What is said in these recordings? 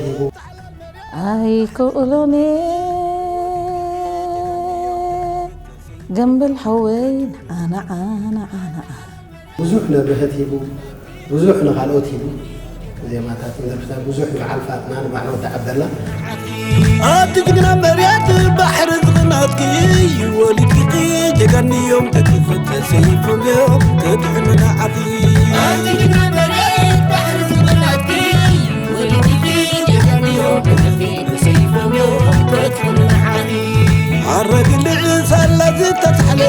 ሂቡ ኣይክእሎን እየ ገምብል ሓወይ ንዓና ዓና ዓና ብዙሕ ነብርሀት ሂቡ ብዙሕ ንኻልኦት ሂቡ ዜማታት ንደርፍታት ብዙሕ ንበዓል ፋጥና ንባዕል ወዲ ዓብደላ ኣብቲ ጅግና መሬት ባሕሪ ዝቕናትኪ ወሊድኪ ጀጋንዮም ተኪፉ ተሰይፎም እዮም ተድሕኑና ዓዲ ሓረግ ልዕል ሳላ ዝተትሓለ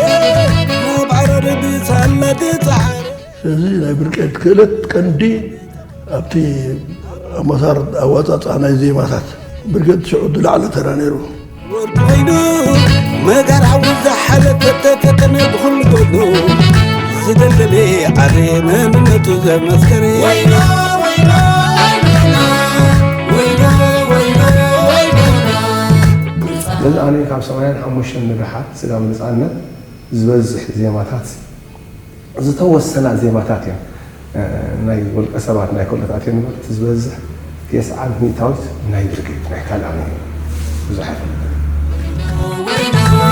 ኣብ ዓረር ብሳላ ዝተሓረ እዚ ናይ ብርቄድ ክእለት ቀንዲ ኣብቲ ኣመሳር ኣዋፃፃ ናይ ዜማታት ብርጌድ ሽዑ ዝለዓለ ተራ ነይሩ። ወርቂ ኮይኑ መጋር ሓዊ ዝሓለፈ ተፈተነ ብኹሉ ጎኑ ዝደልደለ ዓረ መንነቱ ዘመስከረ ወይኖ ወይኖ ነዚ ኣነ ካብ ሰማንያን ሓሙሽተን ንደሓር ስጋብ ነፃነት ዝበዝሕ ዜማታት ዝተወሰና ዜማታት እየን ናይ ውልቀ ሰባት ናይ ኮለታት እየን እምበር እቲ ዝበዝሕ የስዓን ሚእታዊት ናይ ብርጌድ ናይ ካልኣን እዩ ብዙሕ ኣይፈልጥን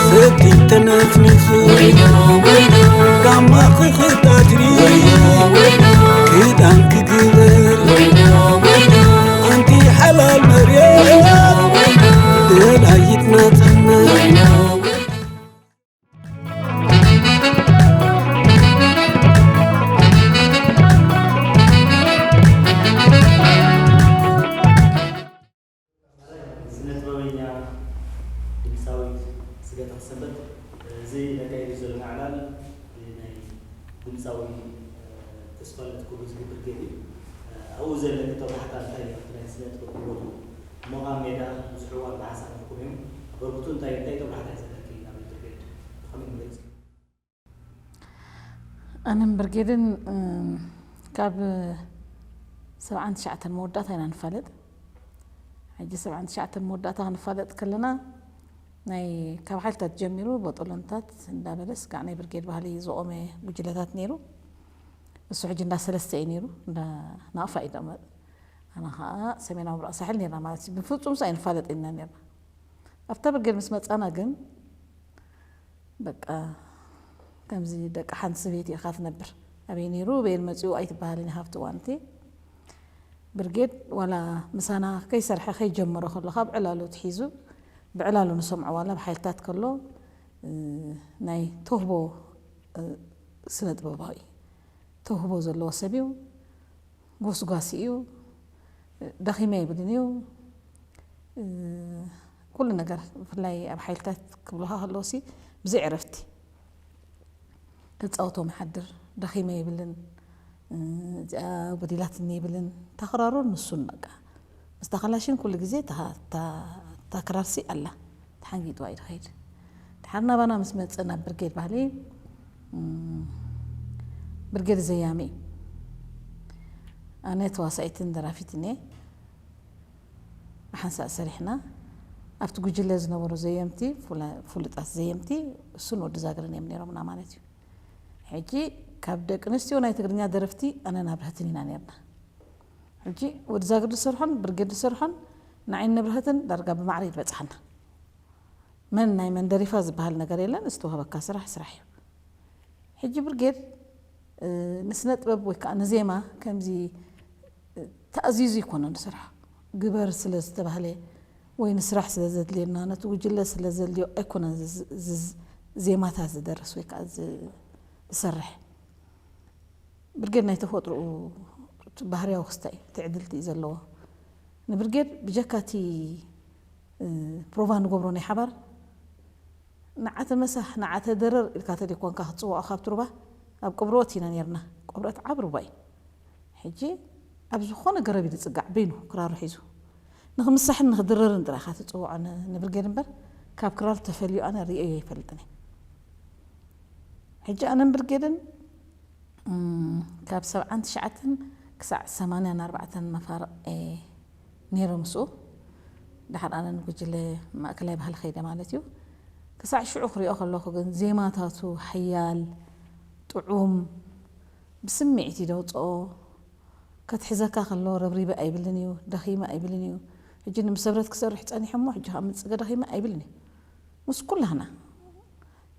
ሰቲ ተነስኒሱ ጋማ ክኽዳድሪ ክዳን ክግበር ኣንቲ ሓላል መርየ ደላይት ናጽነት ስነ ጥበበኛ ድምፃዊት ስገተ ሰንበት እዚ ነካይዱ ዘለና ዕላል ናይ ድምፃዊ ተስፋለት ኩሉ ዝግብር ጌር እዩ ኣብኡ ዘለኒ ተባሕታ እንታይ እዩ ኣብቲ ናይ ስነ ጥበብ ህይወቱ ሞቓ ሜዳ ብዙሕ እዋን ብሓሳብ ንኩም እዮም በርክቱ እንታይ እንታይ ተባሕታ እዩ ዘለኪ ኣብ ብርጌድ ብኸመይ መግለፂ ኣነን ብርጌድን ካብ ሰብዓን ትሽዓተን መወዳእታ ኢና ንፋለጥ። ሕጂ ሰብዓን ትሽዓተን መወዳእታ ክንፋለጥ ከለና ናይ ካብ ሓይልታት ጀሚሩ ቦጦሎንታት እንዳበለ ስጋዕ ናይ ብርጌድ ባህሊ ዝቆመ ጉጅለታት ነይሩ። እሱ ሕጂ እንዳ ሰለስተ እዩ ነይሩ፣ እንዳ ናቕፋ እዩ ደመ ኣና ከዓ ሰሜናዊ ምብራቕ ሳሕል ነርና ማለት እዩ። ብፍፁም ሳ ኣይንፋለጥ ኢና ነርና። ኣብታ ብርጌድ ምስ መፃና ግን በቃ ከምዚ ደቂ ሓንቲ ሰበይቲ ኢኻ ትነብር ኣበይ ነይሩ በየን መፂኡ ኣይትበሃልን ኢኻ ኣብቲ እዋን እቲ ብርጌድ ዋላ ምሳና ከይሰርሐ ከይጀመሮ ከሎ ካብ ዕላሉ ትሒዙ ብዕላሉ ንሰምዖ ዋላ ብሓይልታት ከሎ ናይ ተውህቦ ስነ ጥበባዊ ተውህቦ ዘለዎ ሰብ እዩ ጎስጓሲ እዩ ደኺመ ኣይብልን እዩ ኩሉ ነገር ብፍላይ ኣብ ሓይልታት ክብልኻ ከለዉ ሲ ብዘይ ዕረፍቲ ክፃወቶም ይሓድር ደኺመ ይብልን እዚኣ ጎዲላትኒ ይብልን ታክራሩ ንሱን በቃ ምስታ ከላሽን ኩሉ ግዜ ታክራርሲ ኣላ ተሓንጊጥዋ እዩ ዝኸይድ ድሓር ናባና ምስ መፀ ናብ ብርጌድ ባህሊ ብርጌድ ዘያሚ ኣነ ተዋሳኢትን ደራፊትን እየ ብሓንሳእ ሰሪሕና ኣብቲ ጉጅለ ዝነበሩ ዘየምቲ ፍሉጣት ዘየምቲ እሱን ወዲ ዛግርን እዮም ነይሮምና ማለት እዩ ሕጂ ካብ ደቂ ኣንስትዮ ናይ ትግርኛ ደረፍቲ ኣነን ኣብርሀትን ኢና ነርና ሕጂ ወዲ ዛግር ዝሰርሖን ብርጌድ ዝሰርሖን ንዓይን ንብርሀትን ዳርጋ ብማዕረ ይትበፅሓና መን ናይ መን ደሪፋ ዝበሃል ነገር የለን ዝተዋህበካ ስራሕ ስራሕ እዩ ሕጂ ብርጌድ ንስነ ጥበብ ወይ ከዓ ንዜማ ከምዚ ተኣዚዙ ይኮነ ንስራሕ ግበር ስለ ዝተባህለ ወይ ንስራሕ ስለ ዘድልየና ነቲ ጉጅለ ስለ ዘድልዮ ኣይኮነን ዜማታት ዝደርስ ወይ ከዓ ዝሰርሕ ብርጌድ ናይ ተፈጥሮኡ ባህርያዊ ክስታይ ትዕድልቲ እዩ ዘለዎ ንብርጌድ ብጀካ እቲ ፕሮቫ ንገብሮ ናይ ሓባር ንዓተ መሳሕ ንዓተ ደረር ኢልካ ተደይኮንካ ክትፅውዖ ካብ ትሩባ ኣብ ቅብርኦት ኢና ነርና ቅብርኦት ዓብ ሩባ እዩ ሕጂ ኣብ ዝኾነ ገረብ እዩ ዝፅጋዕ በይኑ ክራሩ ሒዙ ንክምሳሕን ንክድረርን ጥራይ ኢካ ትፅውዖ ንብርጌድ እምበር ካብ ክራር ተፈልዩ ኣነ ርእየዮ ኣይፈልጥን ሕጂ ኣነን ብርጌድን ካብ ሰብዓን ትሽዓተን ክሳዕ ሰማንያን ኣርባዕተን መፋርቕ እየ ነይረ ምስኡ። ድሓር ኣነ ንጉጅለ ማእከላይ ባህሊ ከይደ ማለት እዩ። ክሳዕ ሽዑ ክሪኦ ከለኹ ግን ዜማታቱ ሓያል፣ ጥዑም፣ ብስምዒት እዩ ደውፅኦ። ከትሕዘካ ከሎ ረብሪበ ኣይብልን እዩ፣ ደኺመ ኣይብልን እዩ። ሕጂ ንምሰብረት ክሰርሕ ጸኒሐ እሞ ሕጂ ከኣ ምጽገ ደኺመ ኣይብልን እዩ። ምስ ኩላህና፣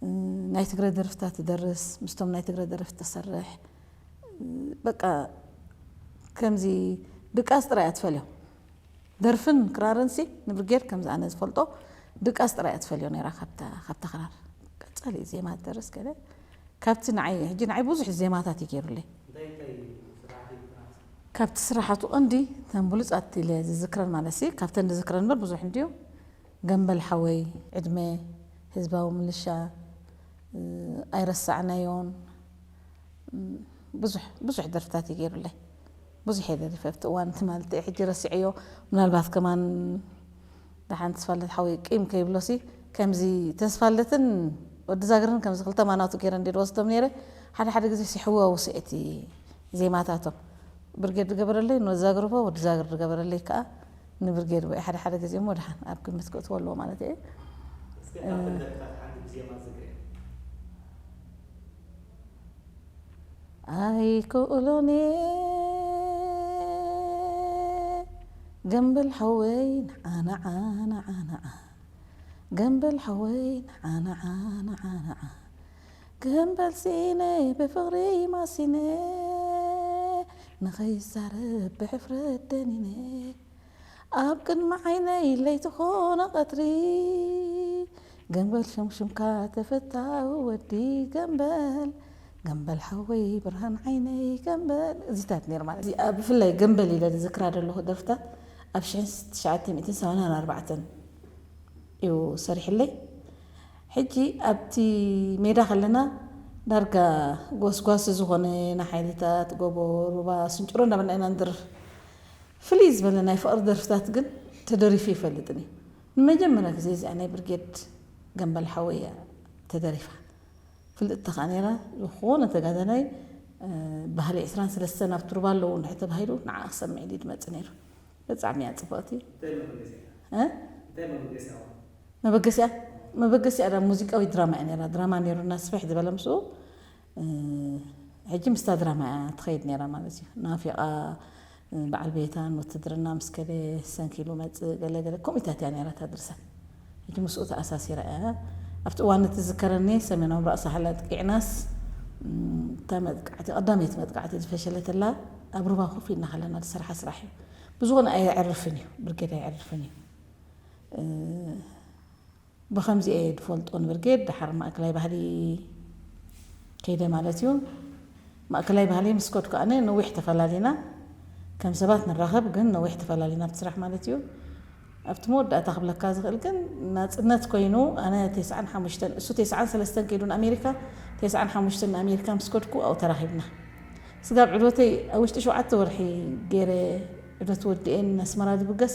እ፣ ናይ ትግረ ደርፍታት ትደርስ፣ ምስቶም ናይ ትግረ ደርፍቲ ትሰርሕ፣ እ፣ በቃ ከምዚ ድቃስ ጥራይ እያ ትፈልዮ። ደርፍን ክራርን ሲ ንብርጌድ ከምዚ ኣነ ዝፈልጦ ድቃስ ጥራይ እያ ትፈልዮ ነይራ ካብታ፣ ካብታ ክራር። ቀጻሊ ዜማ ትደርስ ገለ። ካብቲ ንዓይ፣ ሕጂ ንዓይ ብዙሕ ዜማታት እዩ ገይሩለይ። እንታይ እንታይ ስራሕቲ ጥራይ? ካብቲ ስራሓቱ ቀንዲ እተን ብሉጻት ኢለ ዝዝክረን ማለት ሲ፣ ካብተን ዝዝክረን እምበር ብዙሕ እንድዩ። ገምበል ሓወይ፣ ዕድመ፣ ህዝባዊ ምልሻ፣ እ፣ ኣይረሳዕናዮን፣ እ፣ ብዙሕ፣ ብዙሕ ደርፍታት እዩ ገይሩለይ። ብዙሕ እየ ደሪፈ ኣብቲ እዋን እቲ ማለት እዩ። ሕጂ ረሲዐዮ፣ ምናልባት ከማን ደሓን ተስፋለት ሓወይ ቂም ከይብሎሲ፣ ከምዚ ተስፋለትን ወዲ ዛግርን ከምዚ ክልተ ማናቱ ገይረ እንድየ ዝወስዶም ነይረ። ሓደ ሓደ ግዜ ሲሕወ ውስኤቲ ዜማታቶም። ብርጌድ ዝገበረለይ ንወዲ ዛግር እቦ፣ ወዲ ዛግር ዝገበረለይ ከኣ ንብርጌድ እቦ። ሓደ ሓደ ግዜ እሞ ደሓን ኣብ ግምት ክእትዎ ኣለዎ ማለት እየ። እስከ ካብ ደርፍታት ሓንቲ ብዜማ ዝዝክርያ? ኣይክእሎን እየ ገምበል ሓወይ፣ ንዓ፣ ንዓ፣ ንዓ፣ ንዓ። ገምበል ሓወይ፣ ንዓ፣ ንዓ፣ ንዓ፣ ንዓ። ገምበል ስኢነ ብፍቕሪ ማሲነ፣ ንኸይዛረብ ብሕፍረት ደኒነ። ኣብ ቅድሚ ዓይነይ ለይቲ ኾነ ቀትሪ፣ ገምበል ሸምሽምካ ተፈታዊ ወዲ ገምበል፣ ገምበል ሓወይ ብርሃን ዓይነይ ገምበል። እዚታት ነይሩ ማለት እዩ። ኣብ ብፍላይ ገምበል ኢለ ዝዝክራ ዘለኹ ደርፍታት ኣብ ሽሕን ትሽዓተ ሚእትን ሰማንያን ኣርባዕተን እዩ ሰሪሕለይ። ሕጂ ኣብቲ ሜዳ ከለና ዳርጋ ጎስጓሲ ዝኾነ ንሓይልታት ጎቦ፣ ሩባ፣ ስንጭሮ እንዳበልና ኢና ንድርፍ። ፍልይ ዝበለ ናይ ፍቕሪ ደርፍታት ግን ተደሪፉ ይፈልጥን እዩ። ንመጀመርያ ግዜ እዚኣ ናይ ብርጌድ ገምበል ሓወይ እያ ተደሪፋ። ፍልጥቲ ከኣ ነይራ። ዝኾነ ተጋዳላይ፣ እ፣ ባህሊ ዕስራን ሰለስተን ኣብ ቱርባ ኣለዉ እንድሕር ተባሂሉ ንዓ ክሰምዕ ኢሉ ድመጽእ ነይሩ። ብጣዕሚ እያ ጽብቕቲ። እንታይ መበገሲያ? እ? እንታይ መበገሲያ? መበገሲያ? መበገሲያ ዳ ሙዚቃዊ ድራማ እያ ነይራ። ድራማ ነይሩና ስፍሕ ዝበለ ምስኡ። እ፣ ሕጂ ምስታ ድራማ እያ ትኸይድ ነይራ ማለት እዩ። ናፊቓ፣ እ፣ በዓል ቤታን ውትድርና ምስ ከደ ሰንኪሉ መጽእ ገለ ገለ ከምኡታት እያ ነይራ እታ ድርሰት። ሕጂ ምስኡ ተኣሳሲራ እያ። ኣብቲ እዋን እቲ ዝከረኒ ሰሜናዊ ምብራቕ ሳሕል ኣጥቂዕናስ፣ እም፣ እታ መጥቃዕቲ፣ ቀዳመይቲ መጥቃዕቲ ዝፈሸለትላ ኣብ ሩባ ኮፍ ኢልና ከለና ዝሰርሓ ስራሕ እዩ። ብዝኾነ ኣየዕርፍን እዩ፣ ብርጌድ ኣየዕርፍን እዩ። እ፣ ብኸምዚ እየ ዝፈልጦ ንብርጌድ። ደሓር ማእከላይ ባህሊ ከይደ ማለት እዩ። ማእከላይ ባህሊ ምስ ከድኩ ኣነ ነዊሕ ተፈላሊና፣ ከም ሰባት ንራኸብ ግን ነዊሕ ተፈላሊና ኣብቲ ስራሕ ማለት እዩ። ኣብቲ መወዳእታ ክብለካ ዝኽእል ግን ናጽነት ኮይኑ ኣነ ተስዓን ሓሙሽተን እሱ ተስዓን ሰለስተን ከይዱ ንኣሜሪካ፣ ተስዓን ሓሙሽተን ንኣሜሪካ ምስ ከድኩ ኣብኡ ተራኺብና። ስጋብ ዕዶተይ ኣብ ውሽጢ ሸውዓተ ወርሒ ገይረ ዕዶት ወዲኤ ንኣስመራ ዝብገስ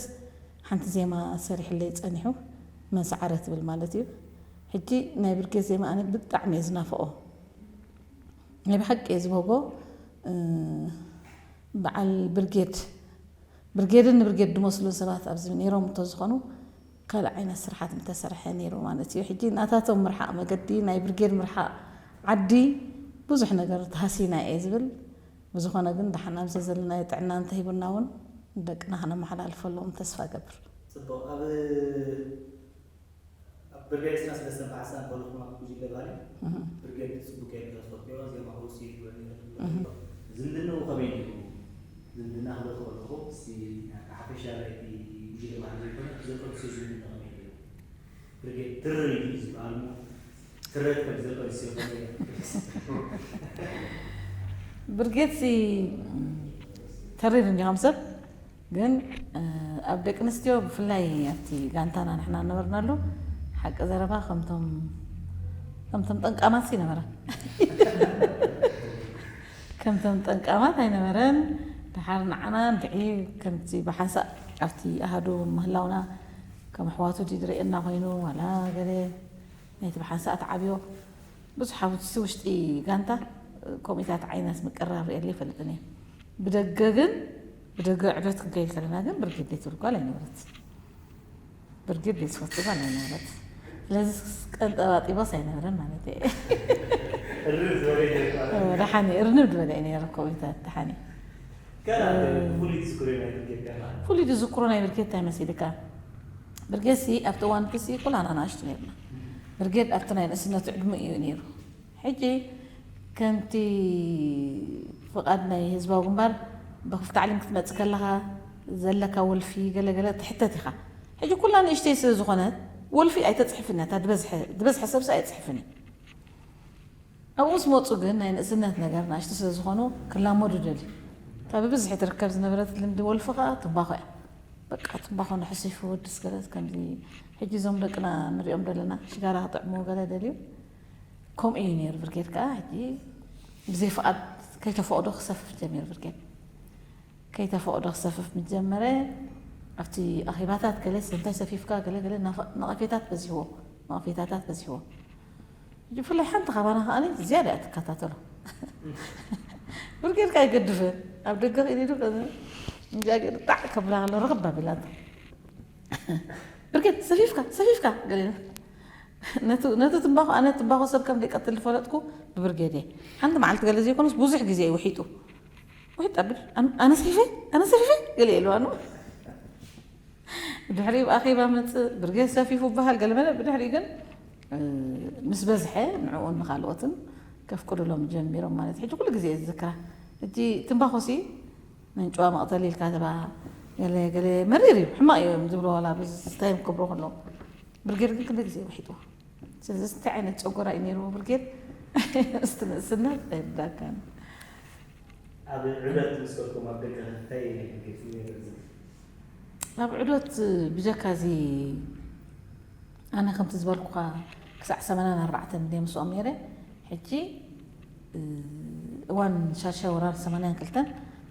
ሓንቲ ዜማ ሰሪሕለይ ጸኒሑ፣ መን ሰዓረ ትብል ማለት እዩ። ሕጂ ናይ ብርጌድ ዜማ ኣነ ብጣዕሚ እየ ዝናፍቖ። ናይ ብሓቂ እየ ዝበጎ። እ፣ በዓል ብርጌድ፣ ብርጌድን ንብርጌድ ዝመስሉን ሰባት ኣብዚ ነይሮም እንተዝኾኑ ካልእ ዓይነት ስራሓት ምተሰርሐ ነይሩ ማለት እዩ። ሕጂ ናታቶም ምርሓቕ መገዲ ናይ ብርጌድ ምርሓቕ ዓዲ ብዙሕ ነገር ተሃሲና እየ ዝብል። ብዝኾነ ግን ደሓን ኣብዚ ዘለናዮ ጥዕና እንተሂቡና እውን ንደቅና ከነመሓላልፈሎም ተስፋ እገብር። ጽቡቕ። ኣብ፣ ኣብ ብርጌድ ዕስራን ሰለስተን ብሓሳብ በልኹም ኣብ ጉጅለ ባህሊ እህ። ብርጌድ ጽቡቕ ጌርካ ትፈልጥዮ፣ ዜማ ሆሲ ይግበር ነይሩ። እህ። ዝምድንኡ ከመይ ነይሩ? ዝምድና ክብለካ ከለኹ፣ እስቲ ብሓፈሻ ናይቲ ጉጅለ ባህሊ ዘይኮነ፣ ደቂ ኣንስትዮ ዝምድና ከመይ ነይሩ? ብርጌድ ትርር እዩ ዝበሃል እሞ፣ ትረት ከም ደቂ ኣንስትዮ ከመይ ነይሩ? ብርጌድ ሲ ተሪር እንዲኹም ሰብ፣ ግን፣ እ፣ ኣብ ደቂ ኣንስትዮ ብፍላይ ኣብቲ ጋንታና ንሕና ነበርናሉ፣ ሓቂ ዘረባ ከምቶም፣ ከምቶም ጠንቃማት ሲ ነበረ። ከምቶም ጠንቃማት ኣይነበረን። ደሓር ንዓና እንድዒ ከምቲ ብሓንሳእ ኣብቲ ኣሃዱ ምህላውና ከም ኣሕዋቱ ድዩ ዝርእየና ኮይኑ ዋላ ገለ ናይቲ ብሓንሳእ ተዓብዮ ብዙሕ ኣብቲ ውሽጢ ጋንታ ከምኡታት ዓይነት ምቅርራብ ርእየሉ ይፈልጥን እየ። ብደገ ግን፣ ብደገ ዕደት ክንከይድ ከለና ግን ብርጌድ ዘይትብል ጓል ኣይነበረት። ብርጌድ ዘይትፈቱ ጓል ኣይነበረት። ስለዚ ቀንጠባጢቦስ ኣይነበረን ማለት እየ። እርር ዝበለ እዩ ነይሩ ማለት እዩ። ደሓን እየ፣ እርንብ ዝበለ እዩ ነይሩ ከምኡታት ደሓን እየ። ገና ፍሉይ ትዝክሮ ናይ ብርጌድ ገና? ፍሉይ ዝዝክሮ ናይ ብርጌድ እንታይ መሲልካ? ብርጌድ ሲ ኣብቲ እዋን እቲ ሲ ኩላና ኣናእሽቱ ነርና። ብርጌድ ኣብቲ ናይ ንእስነቱ ዕድመ እዩ ነይሩ። ሕጂ ከምቲ ፍቓድ ናይ ህዝባዊ ግንባር ብክፍቲ ዓለም ክትመጽእ ከለኻ ዘለካ ወልፊ ገለገለ ትሕተት ኢኻ። ሕጂ ኩላ ንእሽተይ ስለ ዝኾነት ወልፊ ኣይተጽሕፍን እያ። እታ ዝበዝሐ ሰብ ኣይጽሕፍን እዩ። ኣብኡ ምስ መፁ ግን ናይ ንእስነት ነገር ንኣሽቱ ስለ ዝኾኑ ክላመዱ ደልዩ። እታ ብብዝሒ ትርከብ ዝነበረት ልምዲ ወልፊ ከዓ ትንባኾ እያ። በቃ ትንባኾ ንሕሲፉ ወድስ ገለ ከምዚ ሕጂ እዞም ደቅና ንሪኦም ዘለና ሽጋራ ክጥዕሙ ገለ ደልዩ ከምኡ እዩ ነይሩ። ብርጌድ ከዓ ሕጂ ብዘይ ፍቓድ ከይተፈቕዶ ክሰፍፍ ጀሚሩ ብርጌድ። ከይተፈቕዶ ክሰፍፍ ምስ ጀመረ ኣብቲ ኣኼባታት ገለ እንታይ ሰፊፍካ ገለ ገለ ናፈ- ነቐፌታት በዚሕዎ ነቐፌታታት በዚሕዎ። ሕጂ ብፍላይ ሓንቲ ካባና ከዓኒ ዝያዳ እያ ትከታተሎ። ብርጌድካ ኣይገድፍን ኣብ ደገ ክኢሉ ጣዕ ከብላ ከሎ ርኽብ ኣቢላቶ። ብርጌድ ሰፊፍካ ሰፊፍካ ገለ ነቱ ነቱ ትንባኾ ኣነ ትንባኾ ሰብ ከም ዘይቀትል ዝፈለጥኩ ብብርጌድ እየ። ሓንቲ መዓልቲ ገለ ዘይኮነስ ብዙሕ ግዜ እዩ ውሒጡ ውሒጥ ኣብል ኣነ ሰፊፈ ኣነ ሰፊፈ ገለ የለዋኑ። ብድሕሪኡ ኣኼባ መጽእ ብርጌድ ሰፊፉ በሃል ገለ መለ ብድሕሪኡ ግን ምስ በዝሐ ንዕኡን ንኻልኦትን ከፍቅዱሎም ጀሚሮም ማለት ሕጂ ኩሉ ግዜ እየ ዝዝክራ። ሕጂ ትንባኾሲ መንጭዋ መቕተሊ ኢልካ ተባ ገለ ገለ መሪር እዩ ሕማቕ እዮም ዝብሎ ዋላ ብዝታዮም ክብሮ ከለዉ ብርጌድ ግን ክንደ ግዜ ውሒጥዎ። ስለዚ እንታይ ዓይነት ጨጎራ እዩ ነይርዎ ብርጌድ? እስቲ ንእስነት ኣይርዳካን። ኣብ ዕለት ምስ ከድኩም ኣብ ደገ እንታይ ገይርኩም ነይሩ? ኣብ ዕዶት ብጀካ እዚ ኣነ ከምቲ ዝበልኩኻ ክሳዕ ሰማንያን ኣርባዕተን እንደ ምስኦም ነይረ። ሕጂ እዋን ሻድሻይ ወራር ሰማንያን ክልተን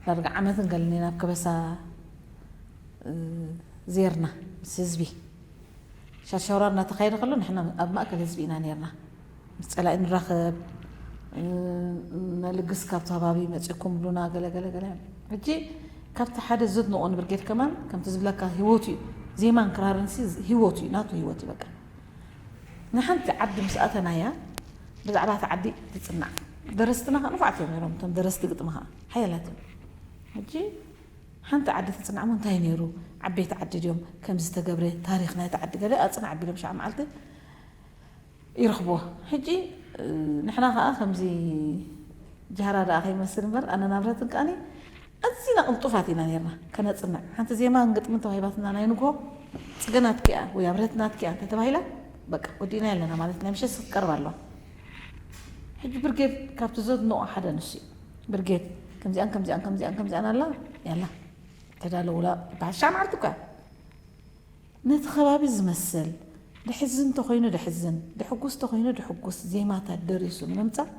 ዳርጋ ዓመትን ገለን ኢና ኣብ ከበሳ ዜርና ምስ ህዝቢ። ሻሻውራ እናተኻየደ ከሎ ንሕና ኣብ ማእከል ህዝቢ ኢና ነርና። ምስ ጸላኢ ንራኸብ፣ ነልግስ ካብቲ ከባቢ መጺእኩም ብሉና ገለ ገለ ገለ። ሕጂ ካብቲ ሓደ ዘድንቖ ንብርጌድ ከማን ከምቲ ዝብለካ ህይወቱ እዩ። ዜማን ክራርን ሲ ህይወቱ እዩ፣ ናቱ ህይወት እዩ በቃ። ንሓንቲ ዓዲ ምስ ኣተናያ ብዛዕባ እታ ዓዲ ትጽናዕ። ደረስትና ከኣ ንፉዓት እዮም ነይሮም፣ እቶም ደረስቲ ግጥሚ ከኣ ሓያላት እዮም። ሕጂ ሓንቲ ዓዲ ትጽናዕ እሞ እንታይ ነይሩ? ዓበይቲ ዓዲ ድዮም? ከምዚ ዝተገብረ ታሪኽ ናይታ ዓዲ ገለ ኣጽናዕ ኣቢሎም ሸዓ መዓልቲ ይረኽብዎ። ሕጂ ንሕና ከኣ ከምዚ ጃህራ ደኣ ከይመስል እምበር ኣነናብረትን ከኣኒ ኣዚና ቅልጡፋት ኢና ነርና ከነጽንዕ። ሓንቲ ዜማን ግጥምን ተዋሂባትና ናይ ንግሆ ጽገ ናትኪ እያ ወይ ኣብረት ናትኪ እያ እንተተባሂላ በቃ ወዲእናያ ኣለና ማለት ናይ ምሸት ክትቀርብ ኣለዋ። ሕጂ ብርጌድ ካብቲ ዘድንቖ ሓደ ንሱ እዩ። ብርጌድ ከምዚኣን ከምዚኣን ከምዚኣን ከምዚኣን ኣላ ያላ ተዳለውላ ይበሃል። ሻዕ መዓልቲ እኳ ነቲ ከባቢ ዝመስል ደሕዝን እንተኾይኑ ደሕዝን ደሕጉስ እንተኾይኑ ደሕጉስ ዜማታት ደሪሱ ንምምፃእ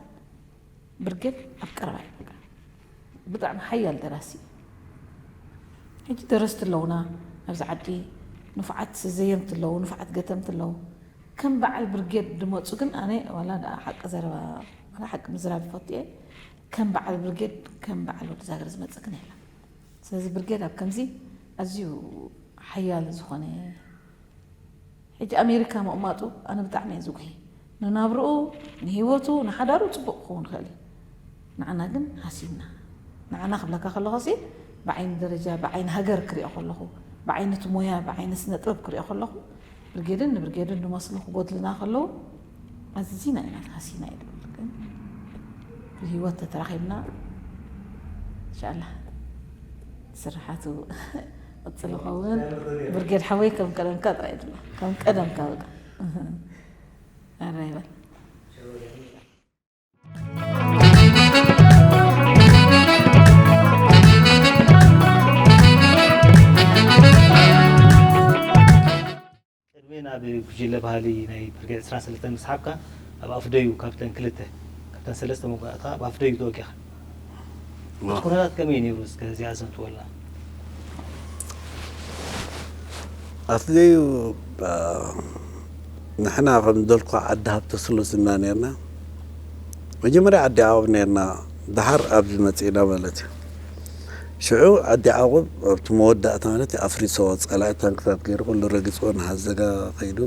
ብርጌድ ኣብ ቀረባ እዩ። ብጣዕሚ ሓያል ደራሲ እዩ። ሕጂ ደረስቲ ኣለውና ኣብዚ ዓዲ ንፉዓት ዘየምቲ ኣለዉ፣ ንፉዓት ገተምቲ ኣለዉ። ከም በዓል ብርጌድ ድመፁ ግን ኣነ ዋላ ደኣ ሓቂ ዘረባ ዋላ ሓቂ ምዝራብ ይፈቱ እየ። ከም በዓል ብርጌድ ከም በዓል ወዲ ዛገር ዝመፅእ ግን የለን። ስለዚ ብርጌድ ኣብ ከምዚ ኣዝዩ ሓያል ዝኾነ ሕጂ ኣሜሪካ ምቕማጡ ኣነ ብጣዕሚ እየ ዝጉሂ። ንናብርኡ ንህይወቱ ንሓዳሩ ፅቡቕ ክኸውን ይኽእል እዩ። ንዓና ግን ሃሲና። ንዓና ክብለካ ከለኹ ሲ ብዓይኒ ደረጃ ብዓይኒ ሃገር ክሪኦ ከለኹ ብዓይኒ እቲ ሞያ ብዓይኒ ስነ ጥበብ ክሪኦ ከለኹ ብርጌድን ንብርጌድን ዝመስሉ ክጎድልና ከለዉ ኣዚና ኢና ተሃሲና እየ ዝብል ግን ብህይወት ተተራኺብና እንሻላ ስርሓቱ ቅፅል ኸውን። ብርጌድ ሓወይ ከም ቀደምካ ጥራይ ድማ ከም ቀደምካ በቃ ኣረ ይበል። ቅድሚ ናብ ጉጅለ ባህሊ ናይ ብርጌድ ዕስራን ሰለስተን ምስሓብካ ኣብ ኣፍደዩ ካብተን ክልተ ካብተን ሰለስተ መጓእትኻ ኣብ ኣፍደዩ ተወጊኻ። እቲ ኩነታት ከመይ ነይሩ? እስከ እዚኣ ዘንትወልና። ኣፍደዩ ንሕና ከም ደልኳ ዓዲ ሃብተ ስሉስ እና ነርና። መጀመርያ ዓዲ ዓቕብ ነርና፣ ደሓር ኣብዚ መጺእና ማለት እዩ። ሽዑ ዓዲ ዓቕብ ኣብቲ መወዳእታ ማለት እዩ ኣፍሪሶ ጸላኢ ታንክታት ገይሩ ኩሉ ረግጽዎ ንሃዘጋ ከይዱ።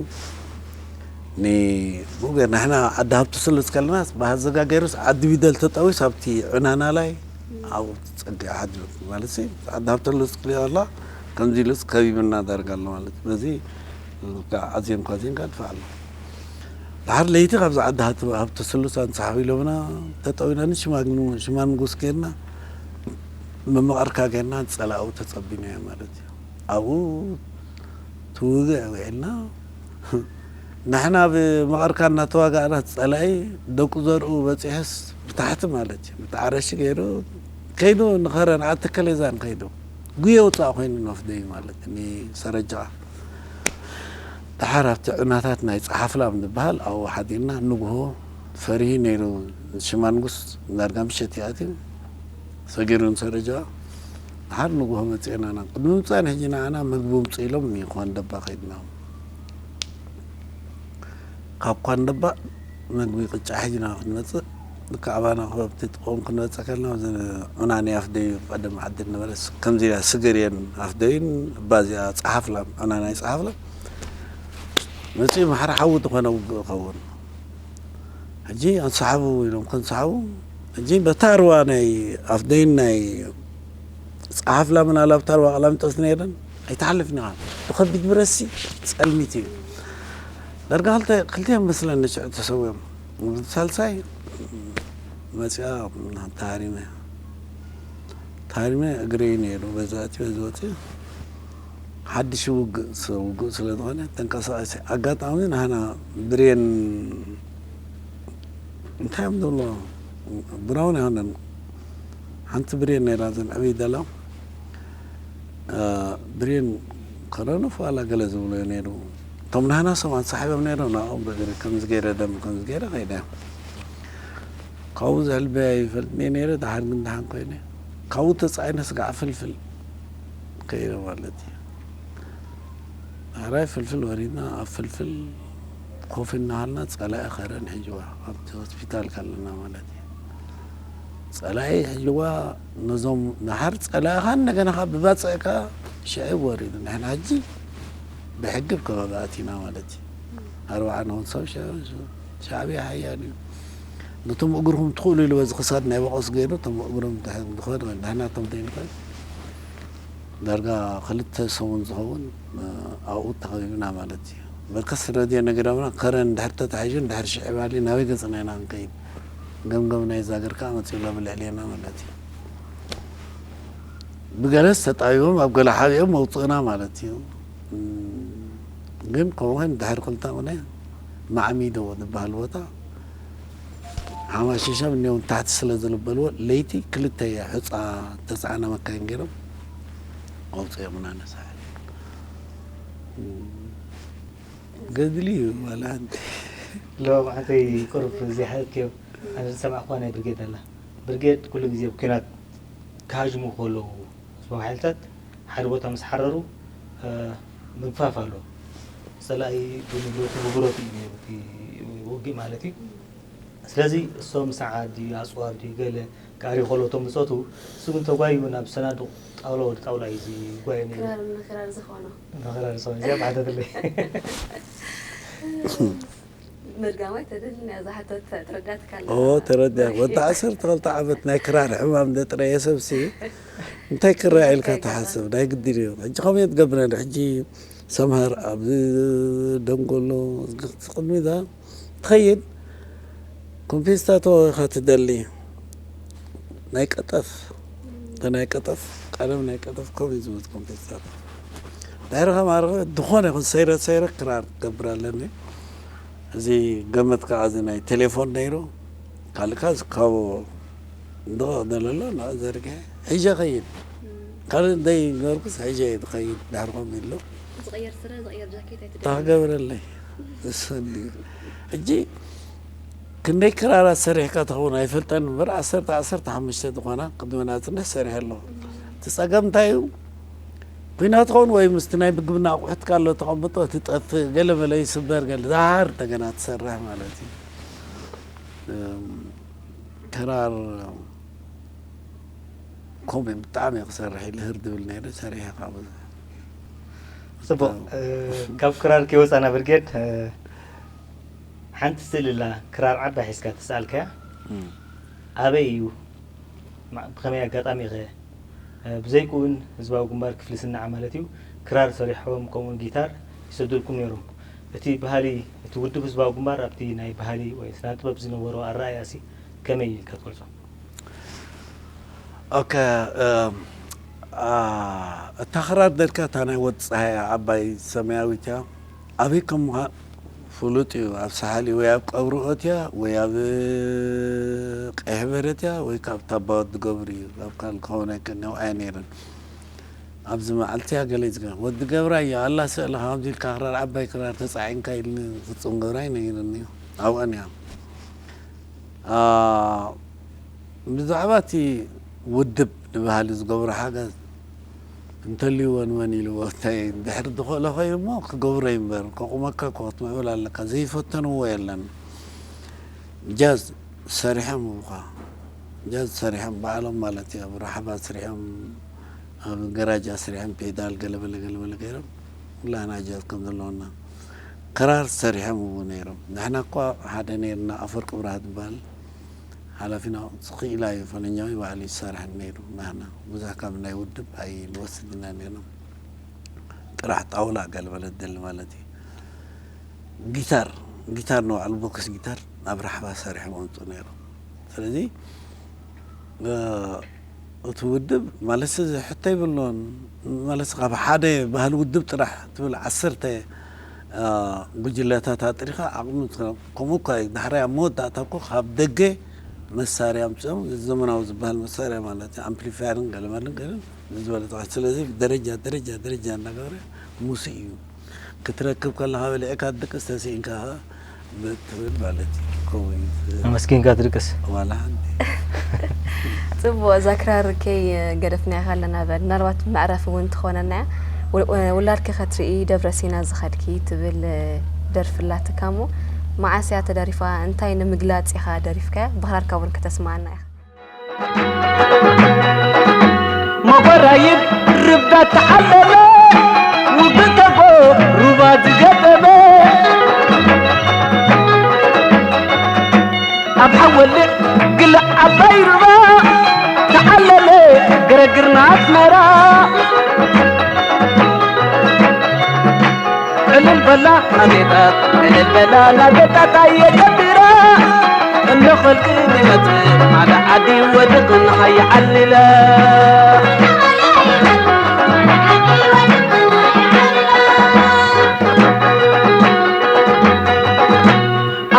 ንብኡ ገይርና ንሕና ዓዲ ሃብተ ስሉስ ከለናስ ብሃዘጋ ገይሩስ ዓዲ ቢደል ተጣዊስ ኣብቲ ዕናና ላይ ኣብኡ ትጸግዕ ሓዲሩ ማለት ሲ ዓዲ ሃብተሉ ዝክልያ ኣላ ከምዚ ኢሉስ ከቢብና ዳርጋ ኣሎ ማለት እዩ። በዚ ኣዝየምካ ኣዝየምካ ድፋዕ ኣሎ። ድሓር ለይቲ ካብዚ ዓዲ ሃብቲ ስሉስ ኣንሳሓብ ኢሎምና ተጠዊና ንሽማግኑ ሽማን ንጉስ ጌርና መመቐርካ ጌርና ጸላኡ ተጸቢናዮ ማለት እዩ። ኣብኡ ትውግዕ ውዒልና ንሕና ብመቐርካ እናተዋጋእና ጸላኢ ደቁ ዘርኡ በጺሑስ ብታሕቲ ማለት እዩ ብጣዕረሺ ገይሩ ከይዱ ንኸረን ኣትከሌዛን ከይዱ ጉየ ውፃእ ኮይኑ ነፍደዩ ማለት ንሰረጃ ድሓር ኣብቲ ዕናታት ናይ ፀሓፍላም ዝበሃል ኣብኡ ሓዲርና ንግሆ ፈሪሂ ነይሩ ሽማንጉስ ዳርጋ ምሸት ይኣትዩ ሰጊሩ ንሰረጃ ድሓር ንግሆ መፅኤና ናብ ቅድሚ ምፃን ሕጂ ንዓና ምግቢ ምፅእ ኢሎም ንኳንደባ ከይድና ካብ ኳንደባ መግቢ ቅጫ ሒዝና ክንመፅእ ልክዕ ኣባና ክበብቲ ጥቕኦም ክንመፅእ ከልና ዑናኒ ኣፍደዩ ቀደም ዓዲ ነበረ ከምዚ ስገርየን ኣፍደዩን እባዚኣ ፀሓፍላም ዑናናይ ፀሓፍላም መፅኡ ማሕራ ሓዊ ዝኾነ ውግእ ኸውን ሕጂ ኣንሰሓቡ ኢሎም ከንሰሓቡ ሕጂ በታ ርዋ ናይ ኣፍደይን ናይ ፀሓፍላምን ኣላብታ ርዋ ቀላምጠስ ነይረን ኣይተሓልፍን ኢኻ ብኸቢድ ብረሲ ጸልሚት እዩ ዳርጋ ክልተ ክልቲኦም መስለኒ ሽዑ ተሰዊኦም ሳልሳይ መፅኣ ታሪመ ታሪመ እግረይ ነይሩ በዛቲ በዝወፅእ ሓድሽ ውግእ ውግእ ስለ ዝኾነ ተንቀሳቀሲ ኣጋጣሚ ንሃና ብሬን እንታይ እዮም ዝብሎ ብራውን ኣይኮነን ሓንቲ ብሬን ነይራ ዘን ዕብይ ደላ ብሬን ከረኑ ፋላ ገለ ዝብሎ ነይሩ እቶም ናህና ሰማን ሳሕቦም ነይሩ ናኦም ብእግሪ ከምዚ ገይረ ደም ከምዚ ገይረ ከይደ ካብኡ ዘህልበያ ይፈልጥኒ ነይረ ድሓር ግን ድሓን ኮይነ ካብኡ ተፃዒነ ስጋዕ ፍልፍል ከይደ ማለት እዩ ዳሕራይ ፍልፍል ወሪድና ኣብ ፍልፍል ኮፍ እናሃልና ፀላኢ ከረን ሕጅዋ ኣብቲ ሆስፒታል ካለና ማለት እዩ ፀላኢ ሕጅዋ ነዞም ናሓር ፀላኢኻ እንደገና ካብ ብባፅዕካ ሽዒ ወሪዱ ንሕና ሕጂ ብሕጊ ኣብ ከባቢ ኣቲና ማለት እዩ ኣርባዓ ንኹን ሰብ ሻዕብያ ሓያል እዩ ነቶም እግርኹም ትኽእሉ ኢሉ በዚ ክሳድ ናይ በቆስ ገይሩ እቶም እግሮም ድኸድ ንሕና እቶም ዘይንኽእል ዳርጋ ክልተ ሰሙን ዝኸውን ኣብኡ ተኸቢብና ማለት እዩ በርከስ ረድዮ ነጊሮምና ከረን ድሕር ተታሒዙ ድሕር ሽዒ ባሊ ናበይ ገፅና ኢና ክንከይድ ገምገም ናይ ዛገር ከዓ መፂኡላ ብልዕሌና ማለት እዩ ብገለስ ተጣቢቦም ኣብ ገለ ሓቢኦም መውፅእና ማለት እዩ ግን ከምኡ ድሕር ክልተ ቁነ ማዕሚዶ ዝበሃል ቦታ ሓማሽሻ እኒኦም ታሕቲ ስለ ዝልበልዎ ለይቲ ክልተ እያ ሕፃ ተፃዕና መካይን ገይሮም ኣውፅኦምና ነሳሕል ገድሊ እዩ ዋላ ሓንቲ ሎም ሓንተይ ቁሩብ ዘይሓለፍክዮ ኣነ ዝሰማዕኳ ናይ ብርጌድ ኣላ ብርጌድ ኩሉ ግዜ ብኲናት ክሃጅሙ ከለዉ ህዝባዊ ሓይልታት ሓደ ቦታ ምስ ሓረሩ ምግፋፍ ኣሎ ፀላኢ ብንብረቱ ብብረቱ እዩ ነይሩ እቲ ውግእ ማለት እዩ ስለዚ እሶም ሰዓት ድዩ ኣፅዋር ድዩ ገለ ቃሪ ከሎ እቶም ብፆቱ እሱ ግን ተጓዩ ናብ ሰናዱቕ ጣውላ ወዲ ጣውላ እዩ ዝጓየ ነይሩ ክራር ንክራር ዝኾኖ ንክራር ዝኸውን እዚኣ ብሓተትለይ ምድጋማይ ተደልኒ እዛ ሕቶ ተረዳትካ ኣላ ኦ ተረዲያ ወዲ ዓሰርተ ክልተ ዓመት ናይ ክራር ሕማም ደጥረየ ሰብሲ እንታይ ክረኣ ኢልካ ትሓስብ ናይ ግድን እዩ ሕጂ ከመይ ትገብረን ሕጂ ሰምሃር ኣብዚ ደንጎሎ ቅድሚታ ትኸይድ ኮምፔስታቶ ኢኻ ትደሊ ናይ ቀጠፍ ናይ ቀጠፍ ቀለም ናይ ቀጠፍ ከምኡ ዝብት ኮምፔስታቶ ድሕሪ ከማርኸ ዝኾነ ይኹን ሰይረ ሰይረ ክራር ክገብር ኣለኒ እዚ ገመት ከዓ እዚ ናይ ቴሌፎን ነይሩ ካልካ ዝካቦ እንደቕ ደለሎ ንዓ ዘርግሐ ሒዘ ኸይድ ካልእ ደይ ገርኩስ ሒዘ እየ ዝኸይድ ድሕሪ ከምኡ ኢሎ ዝቕየር ስረ ዝቕየር ጃኬት ኣይትደግም። ታገበረለይ እሰኒ ሕጂ ክንደይ ክራራት ሰሪሕካ ትኸውን ኣይፈልጠን እምበር ዓሰርተ ዓሰርተ ሓሙሽተ ዝኾና ቅድሚ ናጽነት ሰሪሐ ኣለኹ እቲ ጸገም እንታይ እዩ ኩናት ኸውን ወይ ምስቲ ናይ ምግብና ኣቑሑት ካሎ ተቐምጦ ትጠፍእ ገለ መለ ይስበር ገለ ዛሃር እንደገና ትሰርሕ ማለት እዩ ክራር ኮሜ ብጣዕሚ ክሰርሕ ኢለ ህር ድብል ነይረ ሰሪሐ ካብ ፅቡቅ ካብ ክራር ከይወፃና ብርጌድ ሓንቲ ስእሊ ላ ክራር ዓባይ ሒዝካ ተስኣልካያ ኣበይ እዩ ብኸመይ ኣጋጣሚ ኢኸ? ብዘይኩ እውን ህዝባዊ ግንባር ክፍሊ ስናዓ ማለት እዩ፣ ክራር ሰሪሖም፣ ከምኡውን ጊታር ይሰዱልኩም ነይሮም። እቲ ባህሊ፣ እቲ ውድብ ህዝባዊ ግንባር ኣብቲ ናይ ባህሊ ወይ ስነ ጥበብ ዝነበሮ ኣረኣእያ ሲ ከመይ ኢልካ ትገልጾ? ኦከ፣ እታ ክራር ደልካ እታ ናይ ወዲ ጸሃይ ዓባይ ሰማያዊት እያ። ኣበይ ከም ምዃን ፍሉጥ እዩ። ኣብ ሳሕል ወይ ኣብ ቀብሪ ኦትያ ወይ ኣብ ቀይሕ በረት እያ ወይ ካብ ታባወት ዝገብሩ እዩ። ኣብ ካልእ ክኸውን ኣይክእልን ኣብኣ እያ ነይረን። ኣብዚ መዓልቲ እያ ገለ ዝገ ወዲ ገብራ እያ ኣላ ስእልኻ ከምዚ ኢልካ ክራር ዓባይ ክራር ተጻዒንካ ኢልኒ ፍጹም ገብራይ ነይርኒ እዩ። ኣብአን እያ። ብዛዕባ እቲ ውድብ ንባህሊ ዝገብሮ ሓገዝ እንተልይዎ ንመን ኢልዎ እንታይ ድሕሪ ዝኽእሎ ኸይኑ እሞ ክገብሮ እዩ እምበር ከቑመካ እኮ ክትምዕብል ኣለካ ዘይፈተንዎ የለን። ጃዝ ሰሪሖም እኳ ጃዝ ሰሪሖም ባዕሎም ማለት እዩ ኣብ ራሕባ ስሪሖም ኣብ ገራጅ ኣስሪሖም ፔዳል ገለበለ ገለበለ ገይሮም ኩላህና ጃዝ ከም ዘለዎና ክራር ሰሪሖም እው ነይሮም። ንሕና እኳ ሓደ ነይርና ኣፈወርቂ ብርሃ ዝበሃል ሓላፊና ክኢላ እዩ ፈለኛዊ ባዕሉ ይሰርሐን ነይሩ። ናህና ብዙሕ ካብ ናይ ውድብ ኣይንወስድ ኢና ነይርና። ጥራሕ ጣውላ ገለበለ ደሊ ማለት እዩ። ጊታር ጊታር ንባዕሉ ቦክስ ጊታር ናብ ራሕባ ሰሪሖም ኣምፁ ነይሮም። ስለዚ እቲ ውድብ ማለት እዚ ሕቶ ይብሎን ማለት ካብ ሓደ ባህል ውድብ ጥራሕ ትብል ዓሰርተ ጉጅለታት ኣጥሪኻ ዓቕሚ ከምኡ እኳ እዩ። ዳሕራይ ኣብ መወዳእታ እኮ ካብ ደገ መሳርያ ኣምፅኦም እዚ ዘመናዊ ዝበሃል መሳርያ ማለት ኣምፕሊፋየርን ገለመልን ገለን ዝበለ ስለዚ ደረጃ ደረጃ ደረጃ እናገበረ ሙሱ እዩ ክትረክብ ከለኻ በሊዕካ ድቅስ ተስኢንካ ትብል ማለት እዩ። ከምኡ እዩ። ኣመስጊንካ ትድቅስ። ዋላ ሓንቲ። ጽቡቕ፣ እዛ ክራር ከይ ገደፍናያ ከለና በል፣ ምናልባት መዕረፊ እውን ትኾነና እያ። ው- ውላድኪ ከትርኢ ደብረ ሲና ዝኸድኪ ትብል ደርፊ ኣላትካ እሞ፣ መዓስ እያ ተደሪፋ? እንታይ ንምግላጽ ኢኻ ደሪፍካያ? ብኽራርካ እውን ከተስምዓና ኢኻ። መጎራይብ ርብዳ ተዓለለ ውብተጎ ሩባ ዝገጠመ ኣብ ሓወልዕ ግልዕ ዓባይ ሩባ ተዓለለ ገረግርና ኣስመራ ዕልል በላ ናዴታት ዕልል በላ ናዴታት ኣየገብራ እነኸልክ ይመጽእ ሓደ ዓዲ ወድቕ ንኸይዓልለ